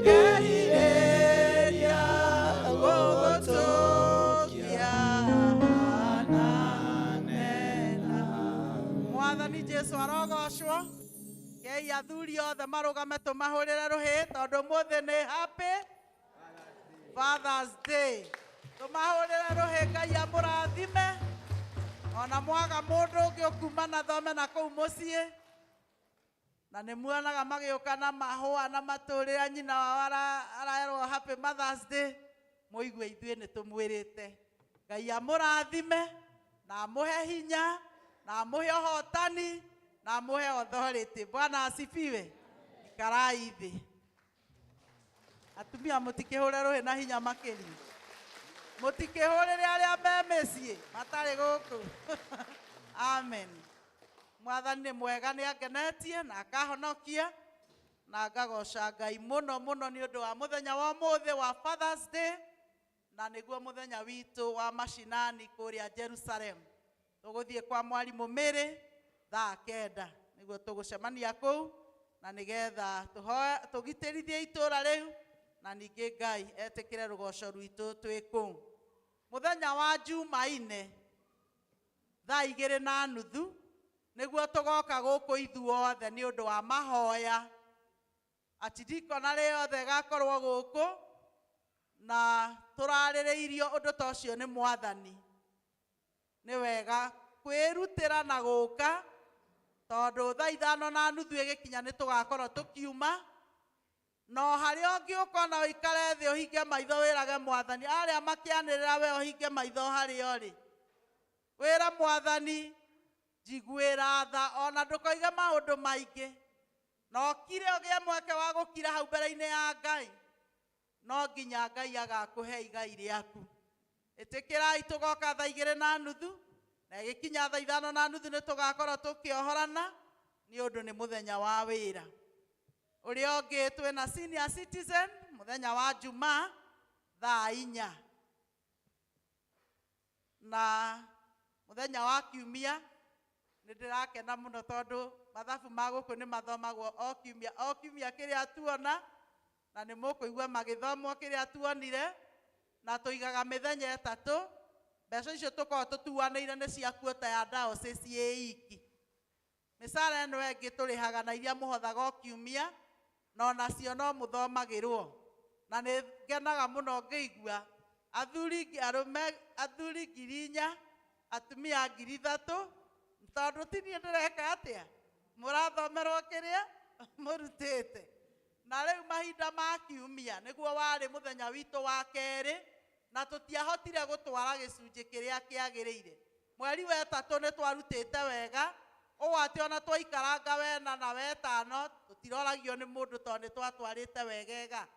ngerirĩria gũgũtũkia hananena. Mwathani Jesu arogocwo. Kei athuri othe marũgame tũmahũrĩre rũhĩ tondũ ũmũthĩ nĩ happy Father's Day. Tũmahũrĩre rũhĩ, Ngai amũrathime. Ona mwaga mũndũ ũngĩ ũkuma na thome na kũu mũciĩ, na nĩ muonaga magĩũka na mahũa na matũrĩra nyina wao arerwo happy Mother's Day. Mũigue ithuĩ nĩ tũmwĩrĩte Ngai amũrathime na amũhe hinya na amũhe ũhotani na amũhe authority. Bwana asifiwe. Ikarai thĩ. Atumia mũtikĩhũre rũhĩ na hinya makĩria, mũtikĩhũrĩre arĩa me mĩciĩ matarĩ gũkũ. Amen. Mwathani nĩ mwega, nĩ angenetie na akahonokia, na ngagoca Ngai mũno mũno nĩ ũndũ wa mũthenya wa ũmũthĩ wa Father's Day, na nĩguo mũthenya witũ wa mashinani kũrĩa Jerusalem. Tũgũthiĩ kwa mwarimũ Mary thaa 9 nĩguo tũgũcemania kũu, na nĩgetha tũgitĩrithie itũũra rĩu, na ningĩ Ngai etĩkĩre rũgoco rwitũ twĩ kũu. Mũthenya wa Jumaine thaa 2:30 nĩguo tũgoka gũkũ ithuothe nĩ ũndũ wa mahoya. Atidikona rĩothe gakorwo gũkũ na tũrarĩrĩirio ũndũ ta ũcio nĩ Mwathani. Nĩ wega kwĩrutĩra na gũka, tondũ thaa 5:30 ĩgĩkinya nĩ tũgakorwo tũkiuma. No harĩa ũngĩũka na ũikare thĩ ũhinge maitho wĩrage Mwathani, arĩa makĩanĩrĩra we ũhinge maitho harĩa ũrĩ, wĩre Mwathani njiguĩra tha, ona ndũkoige maũndũ maingĩ, na ũkire ũgĩe mweke wa gũkira hau mbere-inĩ ya Ngai, no nginya Ngai agakũhe igai rĩaku. Ĩtĩkĩrai tũgoka thaa 2:30, na ĩgĩkinya thaa 5:30 nĩ tũgakorwo tũkĩohorana nĩ ũndũ nĩ mũthenya wa wĩra. Ũrĩa ũngĩ twĩna senior citizen mũthenya wa Jumaa thaa 4, na mũthenya wa Kiumia nĩ ndĩrakena mũno tondũ mathabu ma gũkũ nĩ mathomagwo o kiumia o kiumia kĩrĩa tuona, na nĩ mũkũigua magĩthomwo kĩrĩa tuonire, na tũigaga mĩthenya 3. Mbeca icio tũkoragwo tũtuanĩire nĩ cia kuota ya diocese ĩ iki. Mĩcara ĩno ĩngĩ tũrĩhaga na iria mũhothaga o kiumia, na onacio no mũthomagĩrwo. Na nĩ ngenaga mũno ngĩigua athuri arũme, athuri 4,000, atumia 3,000, tondũ ti niĩ ndĩreka atĩa, mũrathomerwo kĩrĩa mũrutĩte. Na rĩu mahinda ma kiumia nĩguo warĩ mũthenya witũ wa kerĩ, na tũtiahotire gũtwara gĩcunjĩ kĩrĩa kĩagĩrĩire. Mweri wa ĩtatũ nĩ twarutĩte wega, ũũ atĩ ona twaikaranga wena na wetano tũtiroragio nĩ mũndũ tondũ nĩ twatwarĩte wegega.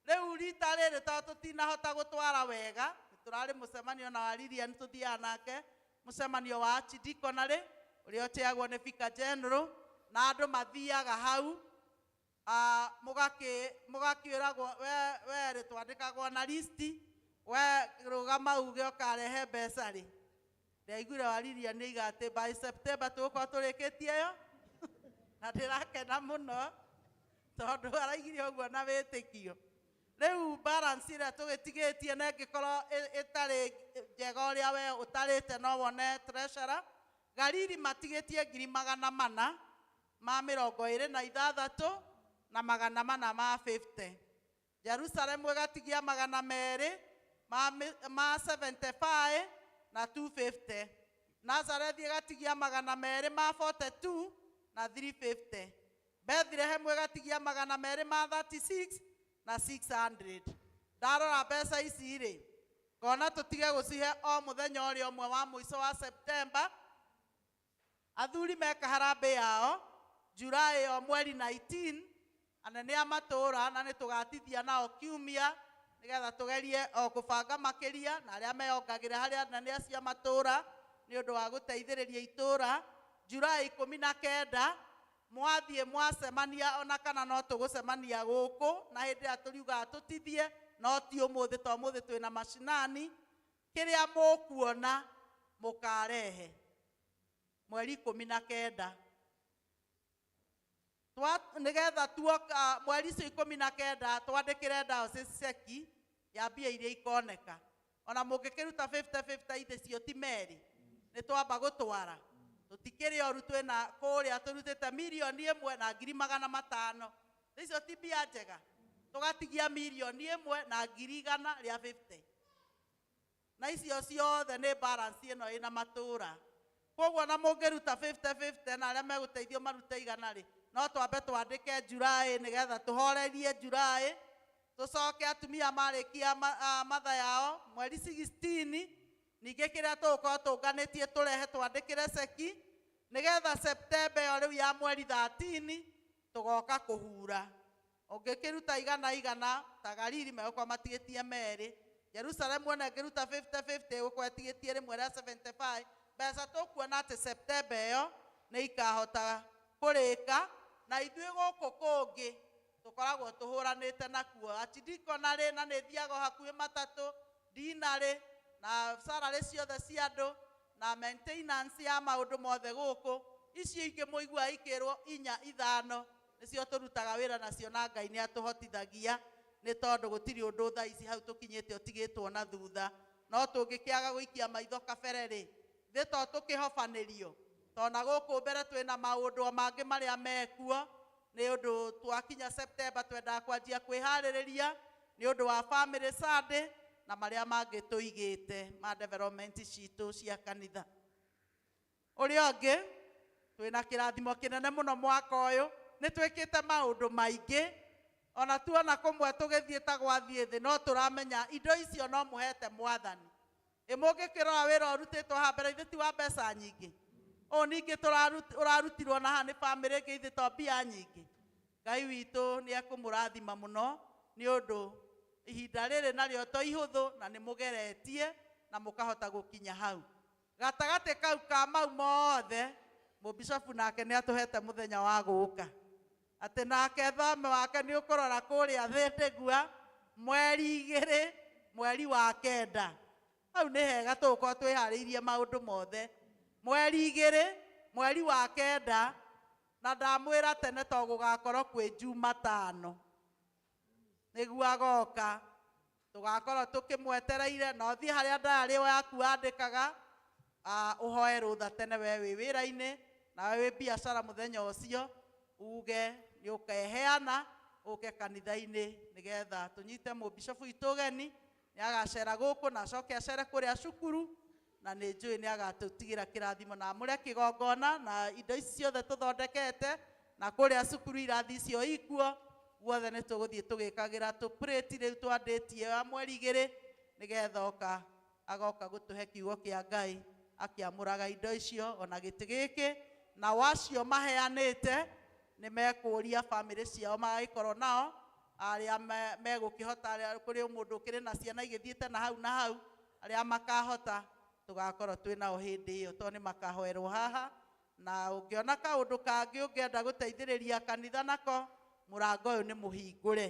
Rĩu rita rĩrĩ tondũ tũtinahota gũtwara wega, tũrarĩ mũcemanio na wa Lilian tũthiaga nake mũcemanio wa archdeaconry ũrĩa ũteagwo nĩ Vicar General, na andũ mathiaga hau mũgakĩũragwo we rĩ twandĩkagwo na listi, we rũgama uge ũkarehe mbeca rĩ. Ndaiguire wa Lilian nĩ aiga atĩ by September tũgũkorwo tũrĩkĩtie ĩyo, na ndĩrakena mũno tondũ araigire ũguo na wĩtĩkio. Rĩu balance ĩrĩa tũgĩtigĩtie na ĩngĩkorwo ĩtarĩ njega ũrĩa we ũtarĩte no wone treasurer. Galili matigĩtie ngiri magana mana ma mĩrongo ĩrĩ na ithathatũ na magana mana ma 50. Jerusalem ĩgatigia magana merĩ ma 75 na 250. Nazareth ĩgatigia magana merĩ ma 42 na 350. Bethlehem ĩgatigia magana merĩ ma 36 na 600. Ndarora mbeca ici rĩ, ngona tũtige gũcihe o mũthenya ũrĩa ũmwe wa mũico wa September. Athuri meka harambee yao July o mweri 19, anene a matũũra, na nĩ tũgatithia nao kiumia nĩgetha tũgerie o kũbanga makĩria na arĩa meyongagĩra harĩ anene acio a matũũra nĩ ũndũ wa gũteithĩrĩria itũũra. July 19 mwathiĩ mwacemania, ona kana no tũgũcemania gũkũ, na hĩndĩ ĩrĩa tũriugaga tũtithie, no ti ũmũthĩ to ũmũthĩ twĩna macinani. Kĩrĩa mũkuona mũkarehe mweri 19 nĩgetha tuoka mweri icio 19 twandĩkĩre diocese ceki ya mbia iria ikoneka. Ona mũngĩkĩruta 50-50 ithe cio ti merĩ, nĩ twamba gũtwara. Tũtikĩrĩ oru, twĩna kũrĩa tũrutĩte mirioni ĩmwe na ngiri magana matano. Icio ti mbia njega, tũgatigia mirioni ĩmwe na ngiri igana rĩa 50. Na icio ciothe nĩ balance ĩno ĩna matũũra. Koguo na mũngĩruta 50-50 na arĩa megũteithio marute igana rĩ, no twambe twandĩke July nĩgetha tũhorerie July, tũcoke atumia marĩkia matha yao mweri 16, ningĩ kĩrĩa tũgũkorwo tũnganĩtie tũrehe twandĩkĩre ceki nĩgetha September ĩyo rĩu ya mweri 13 tũgoka kũhura. Ũngĩkĩruta igana igana ta Galili megũkorwo matigĩtie merĩ, Jerusalem ona ĩngĩruta 50-50 ĩgũkorwo ĩtigĩtie rĩmwe rĩa 75. Mbeca tũkuona atĩ September ĩyo nĩ ikahota kũrĩka, na ithuĩ gũkũ kũngĩ tũkoragwo tũhũranĩte nakuo. Archdeaconry na nĩ thiaga hakuhĩ matatũ, dinarĩ na salary ciothe cia andũ na maintenance ya maũndũ mothe gũkũ. Icio ingĩ mũiguaga ikĩrwo inya ithano nĩcio tũrutaga wĩra nacio, na Ngai nĩ atũhotithagia nĩ tondũ gũtirĩ ũndũ thaa ici hau tũkinyĩte ũtigĩtwo na thutha. No tũngĩkĩaga gũikia maitho kabere rĩ, thĩ to tũkĩhobanĩrio, tondũ na gũkũ mbere twĩna maũndũ o mangĩ marĩa mekuo. Nĩ ũndũ twakinya September twendaga kwanjia kwĩharĩrĩria nĩ ũndũ wa family Sunday na marĩa mangĩ tũigĩte ma development citũ cia kanitha. Ũrĩa ũngĩ twĩna kĩrathimo kĩnene mũno mwaka ũyũ, nĩ twĩkĩte maũndũ maingĩ, ona tuona kũmwe tũgĩthiĩ ta gwathiĩ thĩ, no tũramenya indo icio no mũhete Mwathani. Ĩ mũngĩkĩrora wĩra ũrutĩtwo haha mbere, ithe ti wa mbeca nyingĩ, ũũ ningĩ ũrarutirwo na haha nĩ bamĩrĩ ĩngĩ, ithe to mbia nyingĩ. Ngai witũ nĩ ekũmũrathima mũno nĩ ũndũ ihinda rĩrĩ narĩo to ihũthũ, na nĩ mũgeretie na mũkahota gũkinya hau. Gatagatĩ kau ka mau mothe, mũbicobu nake nĩ atũhete mũthenya wa gũka, atĩ nake thome wake nĩ ũkũrora kũrĩa Thĩndĩgua mweri 2 mweri wa 9. Hau nĩ hega tũgũkorwo twĩharĩirie maũndũ mothe. Mweri 2 mweri wa 9, na ndamwĩra tene to gũgakorwo kwĩ Jumatano nĩguo agoka, tũgakorwo tũkĩmwetereire. Na ũthiĩ harĩa ndayarĩ yaku wandĩkaga, ũhoe rũtha tene we wĩ wĩra-inĩ na we wĩ biacara mũthenya ũcio, uge nĩ ũkeheana ũke kanitha-inĩ nĩgetha tũnyite mũbicobu witũ ũgeni. Nĩ agacera gũkũ na acoke acere kũrĩa cukuru, na nĩ njũĩ nĩ agatũtigĩra kĩrathimo na amũre kĩgongona na indo ici ciothe tũthondekete, na kũrĩa cukuru irathi icio ikuo. Guothe nĩ tũgũthiĩ tũgĩkagĩra tũprĩti rĩu twandĩtie wa mweri igĩrĩ nĩgetha oka agoka gũtũhe kiugo kĩa Ngai akĩamũraga indo icio ona gĩtĩ gĩkĩ na wacio maheanĩte nĩ mekũria bamĩrĩ ciao magagĩkorwo nao arĩa megũkĩhota arĩa kũrĩ mũndũ ũkĩrĩ na ciana igĩthiĩte na hau na hau arĩa makahota tũgakorwo twĩ nao hĩndĩ ĩyo tondũ nĩ makahoerwo haha na ũngĩona kaũndũ kangĩ ũngĩenda gũteithĩrĩria kanitha nako mũrango ũyũ nĩ mũhingũre.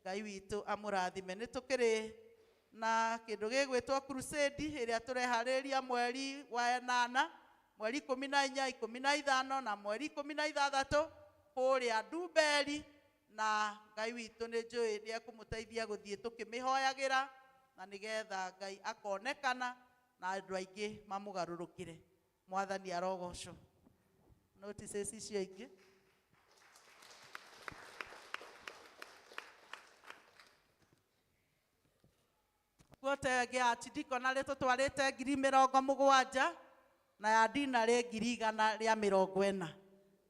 Ngai witũ amũrathime. Nĩ tũkĩrĩ na kĩndũ gĩgwĩtwo crusade ĩrĩa tũreharĩria mweri wa 8 mweri 14 15 na mweri 16 kũrĩa Ndumberi na Ngai witũ nĩ njũĩ nĩ ekũmũteithia gũthiĩ tũkĩmĩhoyagĩra na nĩgetha Ngai akonekana na andũ aingĩ mamũgarũrũkĩre. Mwathani arogocwo. Notices icio ingĩ. Guote gĩa archdeaconry tũtwarĩte 70,000 na ya dinarĩ 140,000.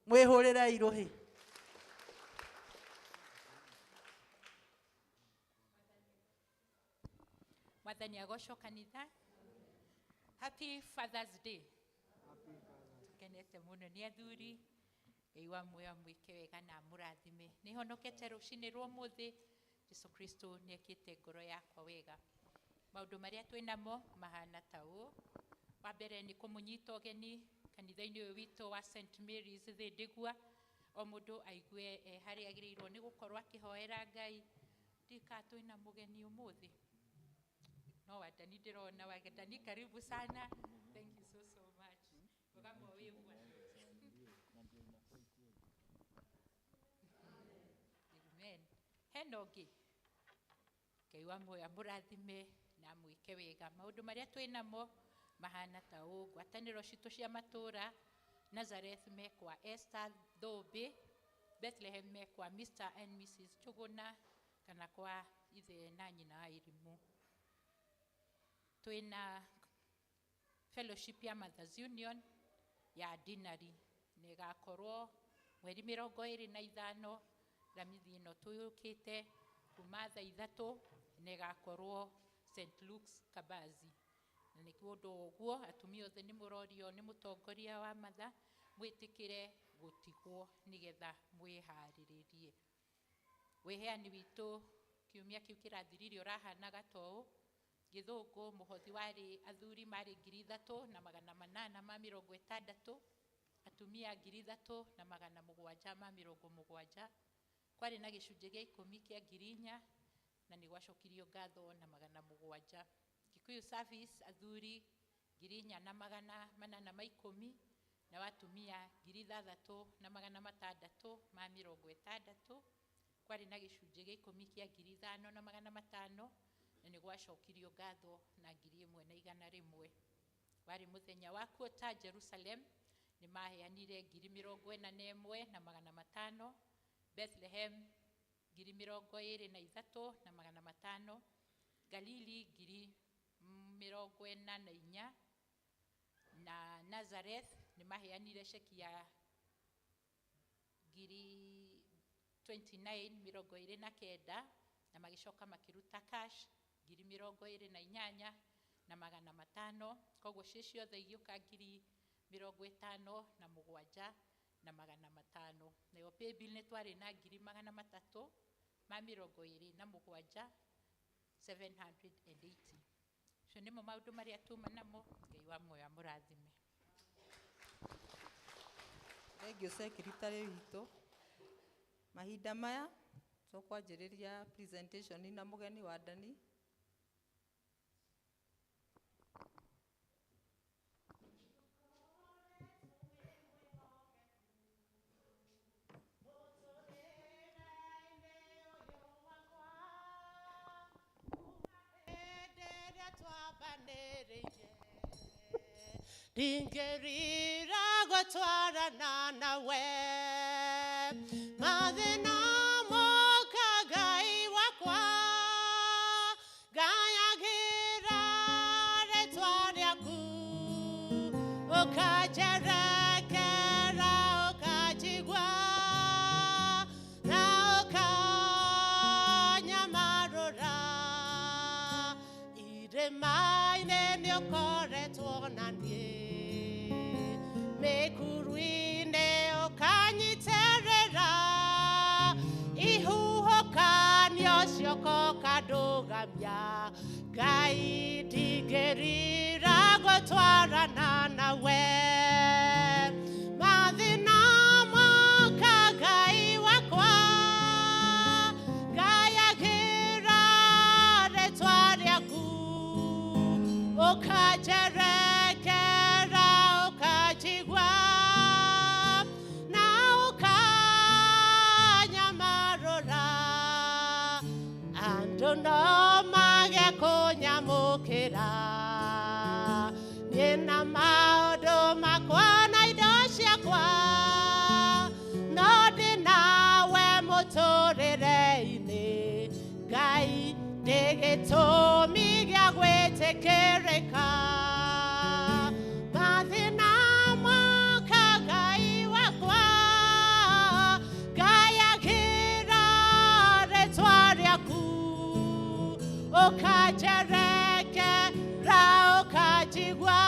Mwĩhũrĩre irũhĩ. Mwathani agocwo kanitha. Happy Father's Day. Tukenete muno nĩ athuri. Ngai wa muoyo amwĩke wega na amũrathime. Nĩ honokete rũcinĩ rwa ũmũthĩ. Jesu Kristo nĩ ekĩte ngoro yakwa wega. Maũndũ marĩa twĩ namo mahana ta ũũ. Wa mbere nĩ kũmũnyita ũgeni kanitha-inĩ ũyũ witũ wa St Mary's Thĩndĩgua. O mũndũ aigue harĩa agĩrĩirwo nĩ gũkorwo akĩhoera Ngai. Ndika twĩna mũgeni ũmũthĩ. No Wandani ndĩrona. Wandani karibu sana. Thank you so so much. Ũgamo wĩgua. Amen. Hena ũngĩ. Ngai wa muoyo amũrathime na amwĩke wega. Maũndũ marĩa twĩ namo mahana ta ũũ. Ngwatanĩro citũ cia matũũra Nazareth mekwa Esther Thũmbĩ, Bethlehem mekwa Mr and Mrs Njũgũna kana kwa ithe na nyina wa Irimũ. Twĩna fellowship ya Mothers Union ya Dinari nĩ ĩgakorwo mweri 25 Ramithi ĩno tũyũkĩte kuma thaa 3 na ĩgakorwo St Luke's Kabazi. Na nĩ ũndũ ũguo atumia othe nĩ mũrorio nĩ mũtongoria wa matha mwĩtĩkĩre gũtigwo nĩgetha mwĩharĩrĩrie. Wĩheani witũ kiumia kĩu kĩrathirire ũrahanaga ta ũũ. Gĩthũngũ mũhothi warĩ athuri marĩ 3860, atumia 3770. Kwarĩ na gĩcunjĩ gĩa 10 kĩa 4,000 na nĩ gwacokirio ngatho na 700. Kikuyu service athuri 4,810 na watumia 6,660. Kwarĩ na gĩcunjĩ gĩa 10 kĩa 5,500 na nĩ gwacokirio ngatho na 1,100. Warĩ mũthenya wa kuota Jerusalem nĩ maheanire 41,500, Bethlehem 23,500, Galili 44,000 na Nazareth nĩ maheanire ceki ya 29,29 na magĩcoka makĩruta cash 28,500. Koguo ciĩ ciothe igĩũka 57,500. Nayo paybill nĩ twarĩ na 327 780. Acio nĩmo maũndũ marĩa tuma namo. Ngai wa muoyo amũrathime. Thank you secretary witũ. Mahinda maya tũkwanjĩrĩria presentation na mũgeni wa Ndani. Ndingĩrira gũtwarana nawe mathĩna moka Ngai wakwa ngayagĩra rĩtwa rĩaku ũkanjerekera ũkanjigua na ũka Irĩma-inĩ nĩũkoretwo na niĩ, mĩkuru-inĩ ũkanyitĩrĩra, ihuhũkanio cioko ũkandũgamia, Ngai ndingĩrira gũtwarana nawe. Mathĩna moka Ngai wakwa, ngayagĩra rĩtwa rĩaku, ũkanjerekera ũkanjigua, na ũkanyamarũra, andũ no mage kũnyamũkĩra, niĩ na maũndũ makwa na indo ciakwa, no ndĩ nawe mũtũrĩre-inĩ, Ngai ndĩ gĩtũmi gĩa gwĩtĩkĩrĩka. Mathĩna moka Ngai wakwa, ngayagĩra rĩtwa rĩaku, ũkanjerekera ũkanjigua,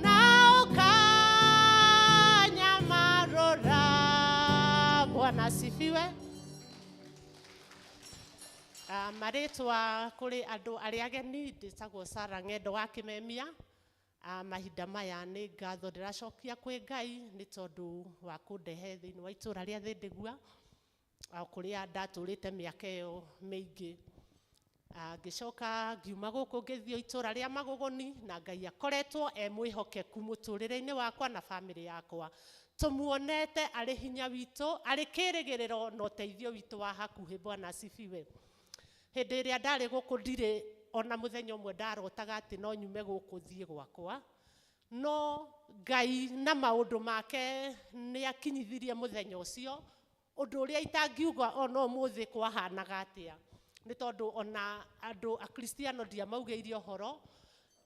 na ũkanyamarũra. Bwana asifiwe. Marĩtwa kũrĩ andũ arĩa ageni ndĩtagwo Sarah Ng'endo wa Kĩmemia. Mahinda maya nĩ ngatho ndĩracokia kwĩ Ngai nĩ tondũ wa kũndehe thĩinĩ wa itũra rĩa Thĩndĩgua, kũrĩa ndatũrĩte mĩaka ĩyo mĩingĩ. Ngĩcoka ngiuma gũkũ ngĩthiĩ itũra rĩa Magũgũni, na Ngai akoretwo e mwĩhokeku mũtũrĩre-inĩ wakwa na bamĩrĩ yakwa. Tũmuonete arĩ hinya witũ, arĩ kĩrĩgĩrĩro na ũteithio witũ wa hakuhĩ. Bwana asifiwe. Hĩndĩ ĩrĩa ndarĩ gũkũ ndirĩ ona mũthenya ũmwe ndarotaga atĩ no nyume gũkũ thiĩ gwakwa, no Ngai na maũndũ make nĩ akinyithirie mũthenya ũcio, ũndũ ũrĩa itangiuga ona ũmũthĩ kwahanaga atĩa, nĩ tondũ ona andũ akristiano ndiamaugĩire ũhoro,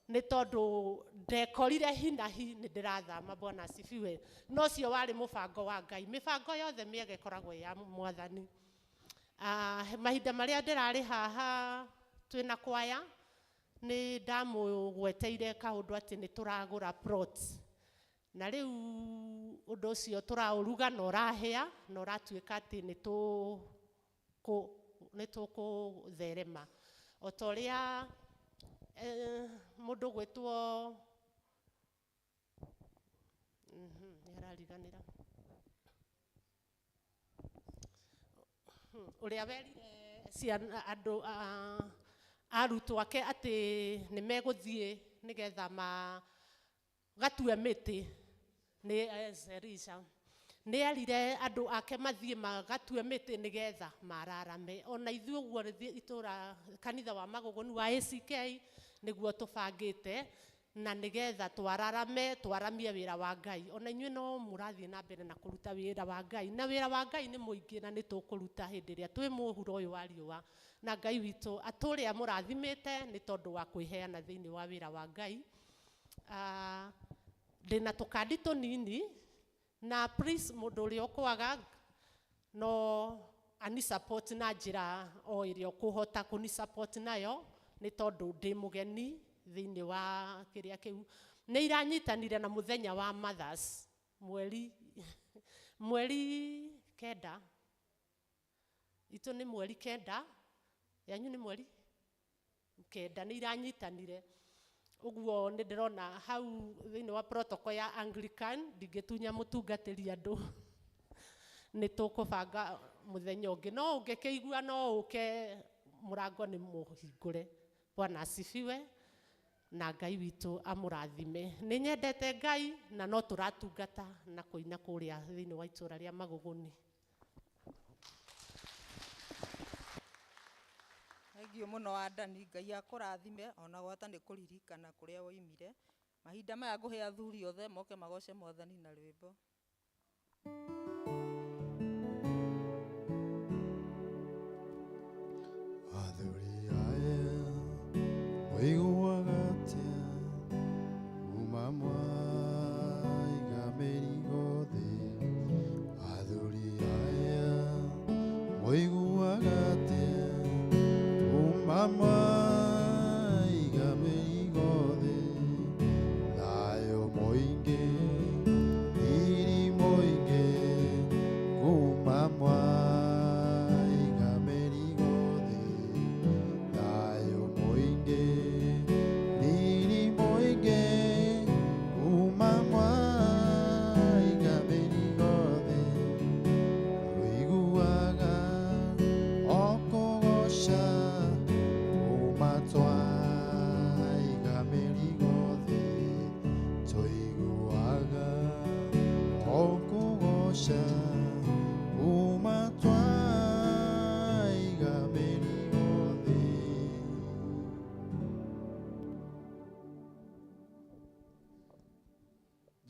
nĩ tondũ ndekorire hinahi nĩ ndĩrathama. Bwana asifiwe. No ũcio warĩ mũbango wa Ngai, mĩbango yothe mĩega ĩkoragwo ĩ ya Mwathani. Mahinda marĩa ndĩrarĩ haha twĩna kwaya, nĩ ndamũgweteire kaũndũ atĩ nĩ tũragũra plot, na rĩu ũndũ ũcio tũraũruga na ũrahĩa na ũratuĩka atĩ nĩ tũkũtherema o ta ũrĩa mũndũ gwĩtwo nĩ arariganĩra ũrĩa werire ciana andũ arutwo ake atĩ nĩ megũthiĩ nĩgetha magatue mĩtĩ, nĩ Elisha nĩ erire andũ ake mathiĩ magatue mĩtĩ nĩgetha mararame. Ona ithuĩ ũguo itũra kanitha wa Magũgũni wa ACK nĩguo tũbangĩte, na nĩgetha twararame twaramie wĩra wa Ngai. Ona inyuĩ no mũrathiĩ na mbere na kũruta wĩra wa Ngai, na wĩra wa Ngai nĩ mũingĩ na nĩ tũkũruta hĩndĩ ĩrĩa twĩ mũhuro ũyũ wa riũa, na Ngai witũ atũre amũrathimĩte nĩ tondũ wa kwĩheana thĩinĩ wa wĩra wa Ngai. Ndĩna tũkandi tũnini, na please mũndũ ũrĩa ũkwaga no ani support na njĩra o ĩrĩa ũkũhota kũni support nayo, nĩ tondũ ndĩ mũgeni thĩinĩ wa kĩrĩa kĩu. Nĩ iranyitanire na mũthenya wa Mothers mweri 9, itũ nĩ mweri 9, yanyu nĩ mweri 9, nĩ iranyitanire ũguo. Nĩ ndĩrona hau thĩinĩ wa protocol ya Anglican ndingĩtunya mũtungatĩri andũ, nĩ tũkũbanga mũthenya ũngĩ, no ũngĩkĩigua no ũke, mũrango nĩ mũhingũre. Bwana asifiwe na Ngai witũ amũrathime. Nĩ nyendete Ngai na no tũratungata na kũina kũrĩa thĩinĩ wa itũra rĩa Magũgũni. Thengiũ mũno Wandani, Ngai akũrathime ona gwata nĩ kũririkana kũrĩa woimire. Mahinda maya ngũhe athuri othe moke magoce Mwathani na rwĩmbo. Athuri aya mũiguaga atĩa kuma mwaiga mĩrigo thĩ? Athuri aya mũiguaga atĩa kuma mwaiga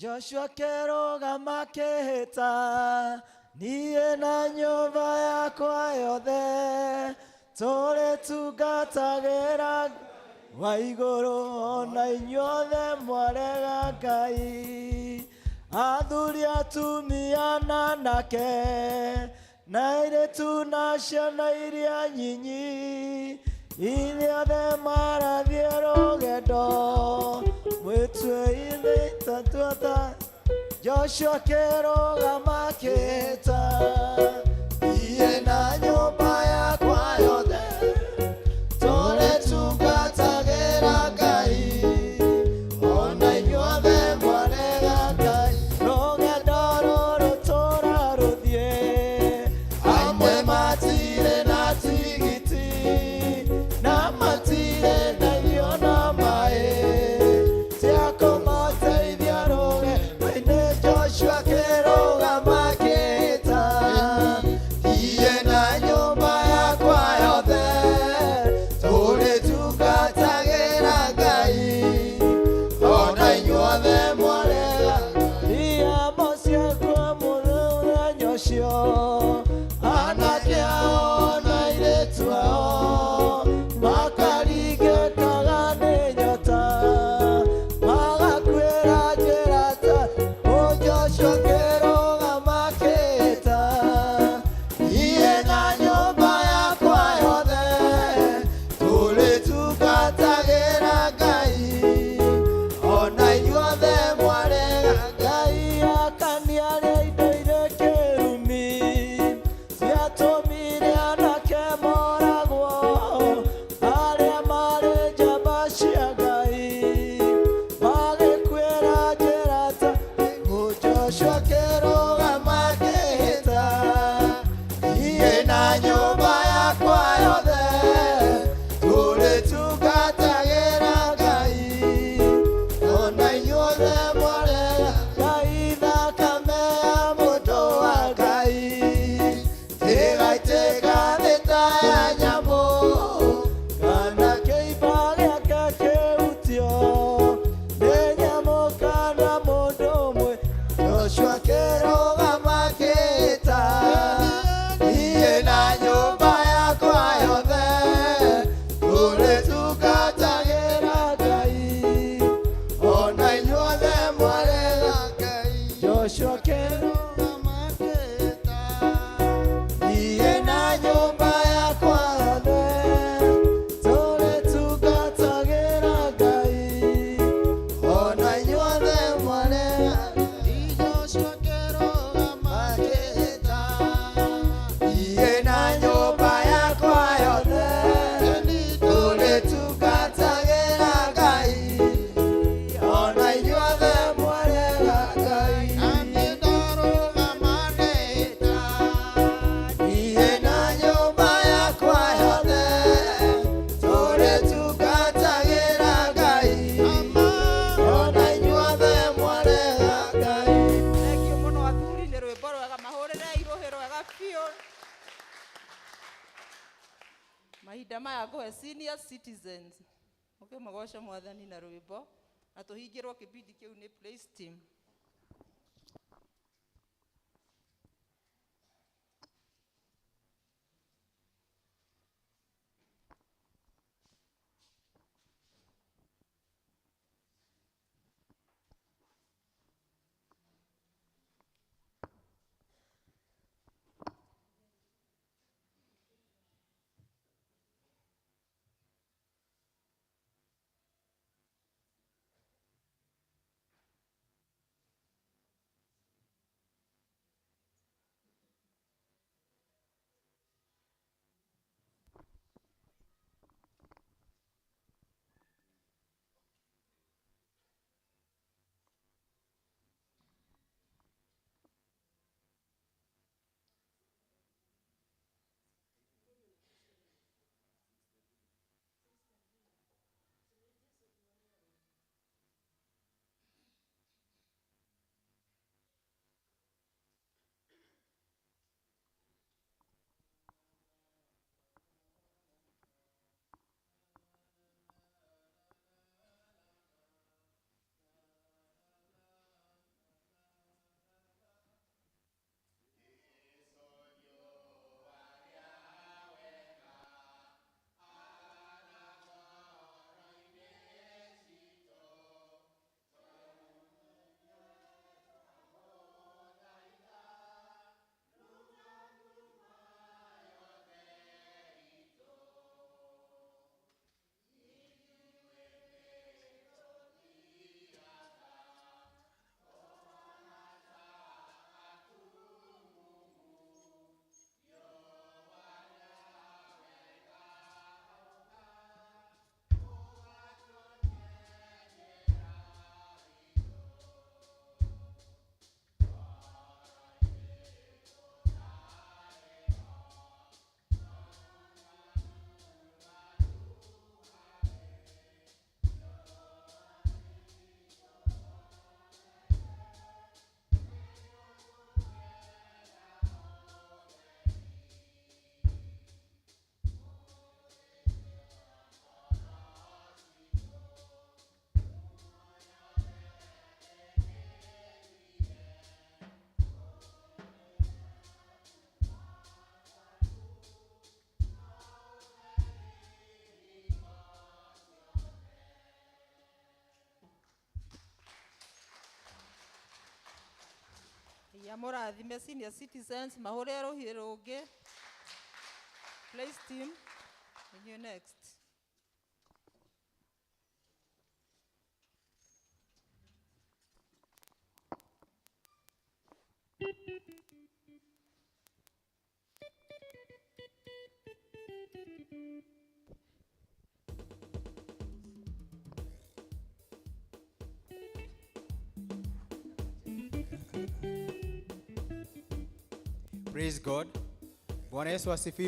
Joshua kĩrũgama kĩhĩta niĩ na nyũmba yakwa yothe tũrĩtungatagĩra wa igũrũ ona inyuothe mwarega Ngai athuri atumia na anake na airĩtu na ciana iria nyinyi ithuothe marathiĩ rũgendo mwĩtue ithe tatuata Joshua kĩrũgama kĩhĩta niĩ na nyũmba yakwa yothe tũrĩtungatagĩra Ngai ona inyuothe mwarega Ngai rũgendo rũrũ tũrarũthiĩ amwe matirĩ na tigiti na matirĩ na irio na maĩ cia kũmateithia rũgendo-inĩ Joshua kĩrũgama kĩhĩta niĩ na nyũmba yakwa yothe tũrĩtungatagĩra Ngai ona inyuothe mwarega iamo ciakwa mũthenya ũcio anake ao na airĩtu ao makaringĩkaga nĩ nyota magakuĩra njĩra ta ũ Joshua kĩrũgama kĩhĩta niĩ na nyũmba yakwa yothe tũrĩtungatagĩra Ngai ona inyuothe mwarega Ngai akania arĩa indo irĩ kĩrumi ciatũmire anake moragwo arĩa marĩ njamba cia Ngai magĩkuĩra njĩra ta Joshua kĩrũgama kĩhĩta niĩ na nyũmba yakwa yothe tũrĩtungatagĩra Ngai ona inyuothe mwarega Ngai thakame ya mũndũ wa Ngai ĩgaitĩka thĩ ta ya nyamũ kana kĩimba gĩake kĩhutio nĩ nyamũ kana mũndũ ũmwe Joshua kĩrũgama kĩhĩta niĩ na nyũmba yakwa yothe tũrĩtungatagĩra Ngai ona inyuothe mwarega Ngai Joshua kĩrũgama kĩhĩta niĩ na nyũmba yakwa yothe tũrĩtungatagĩra Ngai ona inyuothe mwarega Joshua kĩrũgama kĩhĩta niĩ na nyũmba yakwa yothe tũrĩtungatagĩra Ngai ona inyuothe mwarega Ngai niĩ na nyũmba yakwa yothe tũrĩtungatagĩra Ngai ona inyuothe mwarega Ngai. Thengiũ mũno athuri nĩ rwĩmbo rwega mahũrĩrei rũhĩ rwega biũ. Mahinda maya ngũhe senior citizens mũkĩmũgoce mwathani na rwĩmbo na tũhingĩrwo kĩbindi kĩu nĩ praise team. Ngai amũrathime senior citizens mahũre rũhiĩ rũngĩ. Praise team, inyuĩ next. Praise God. Bwana Yesu asifiwe.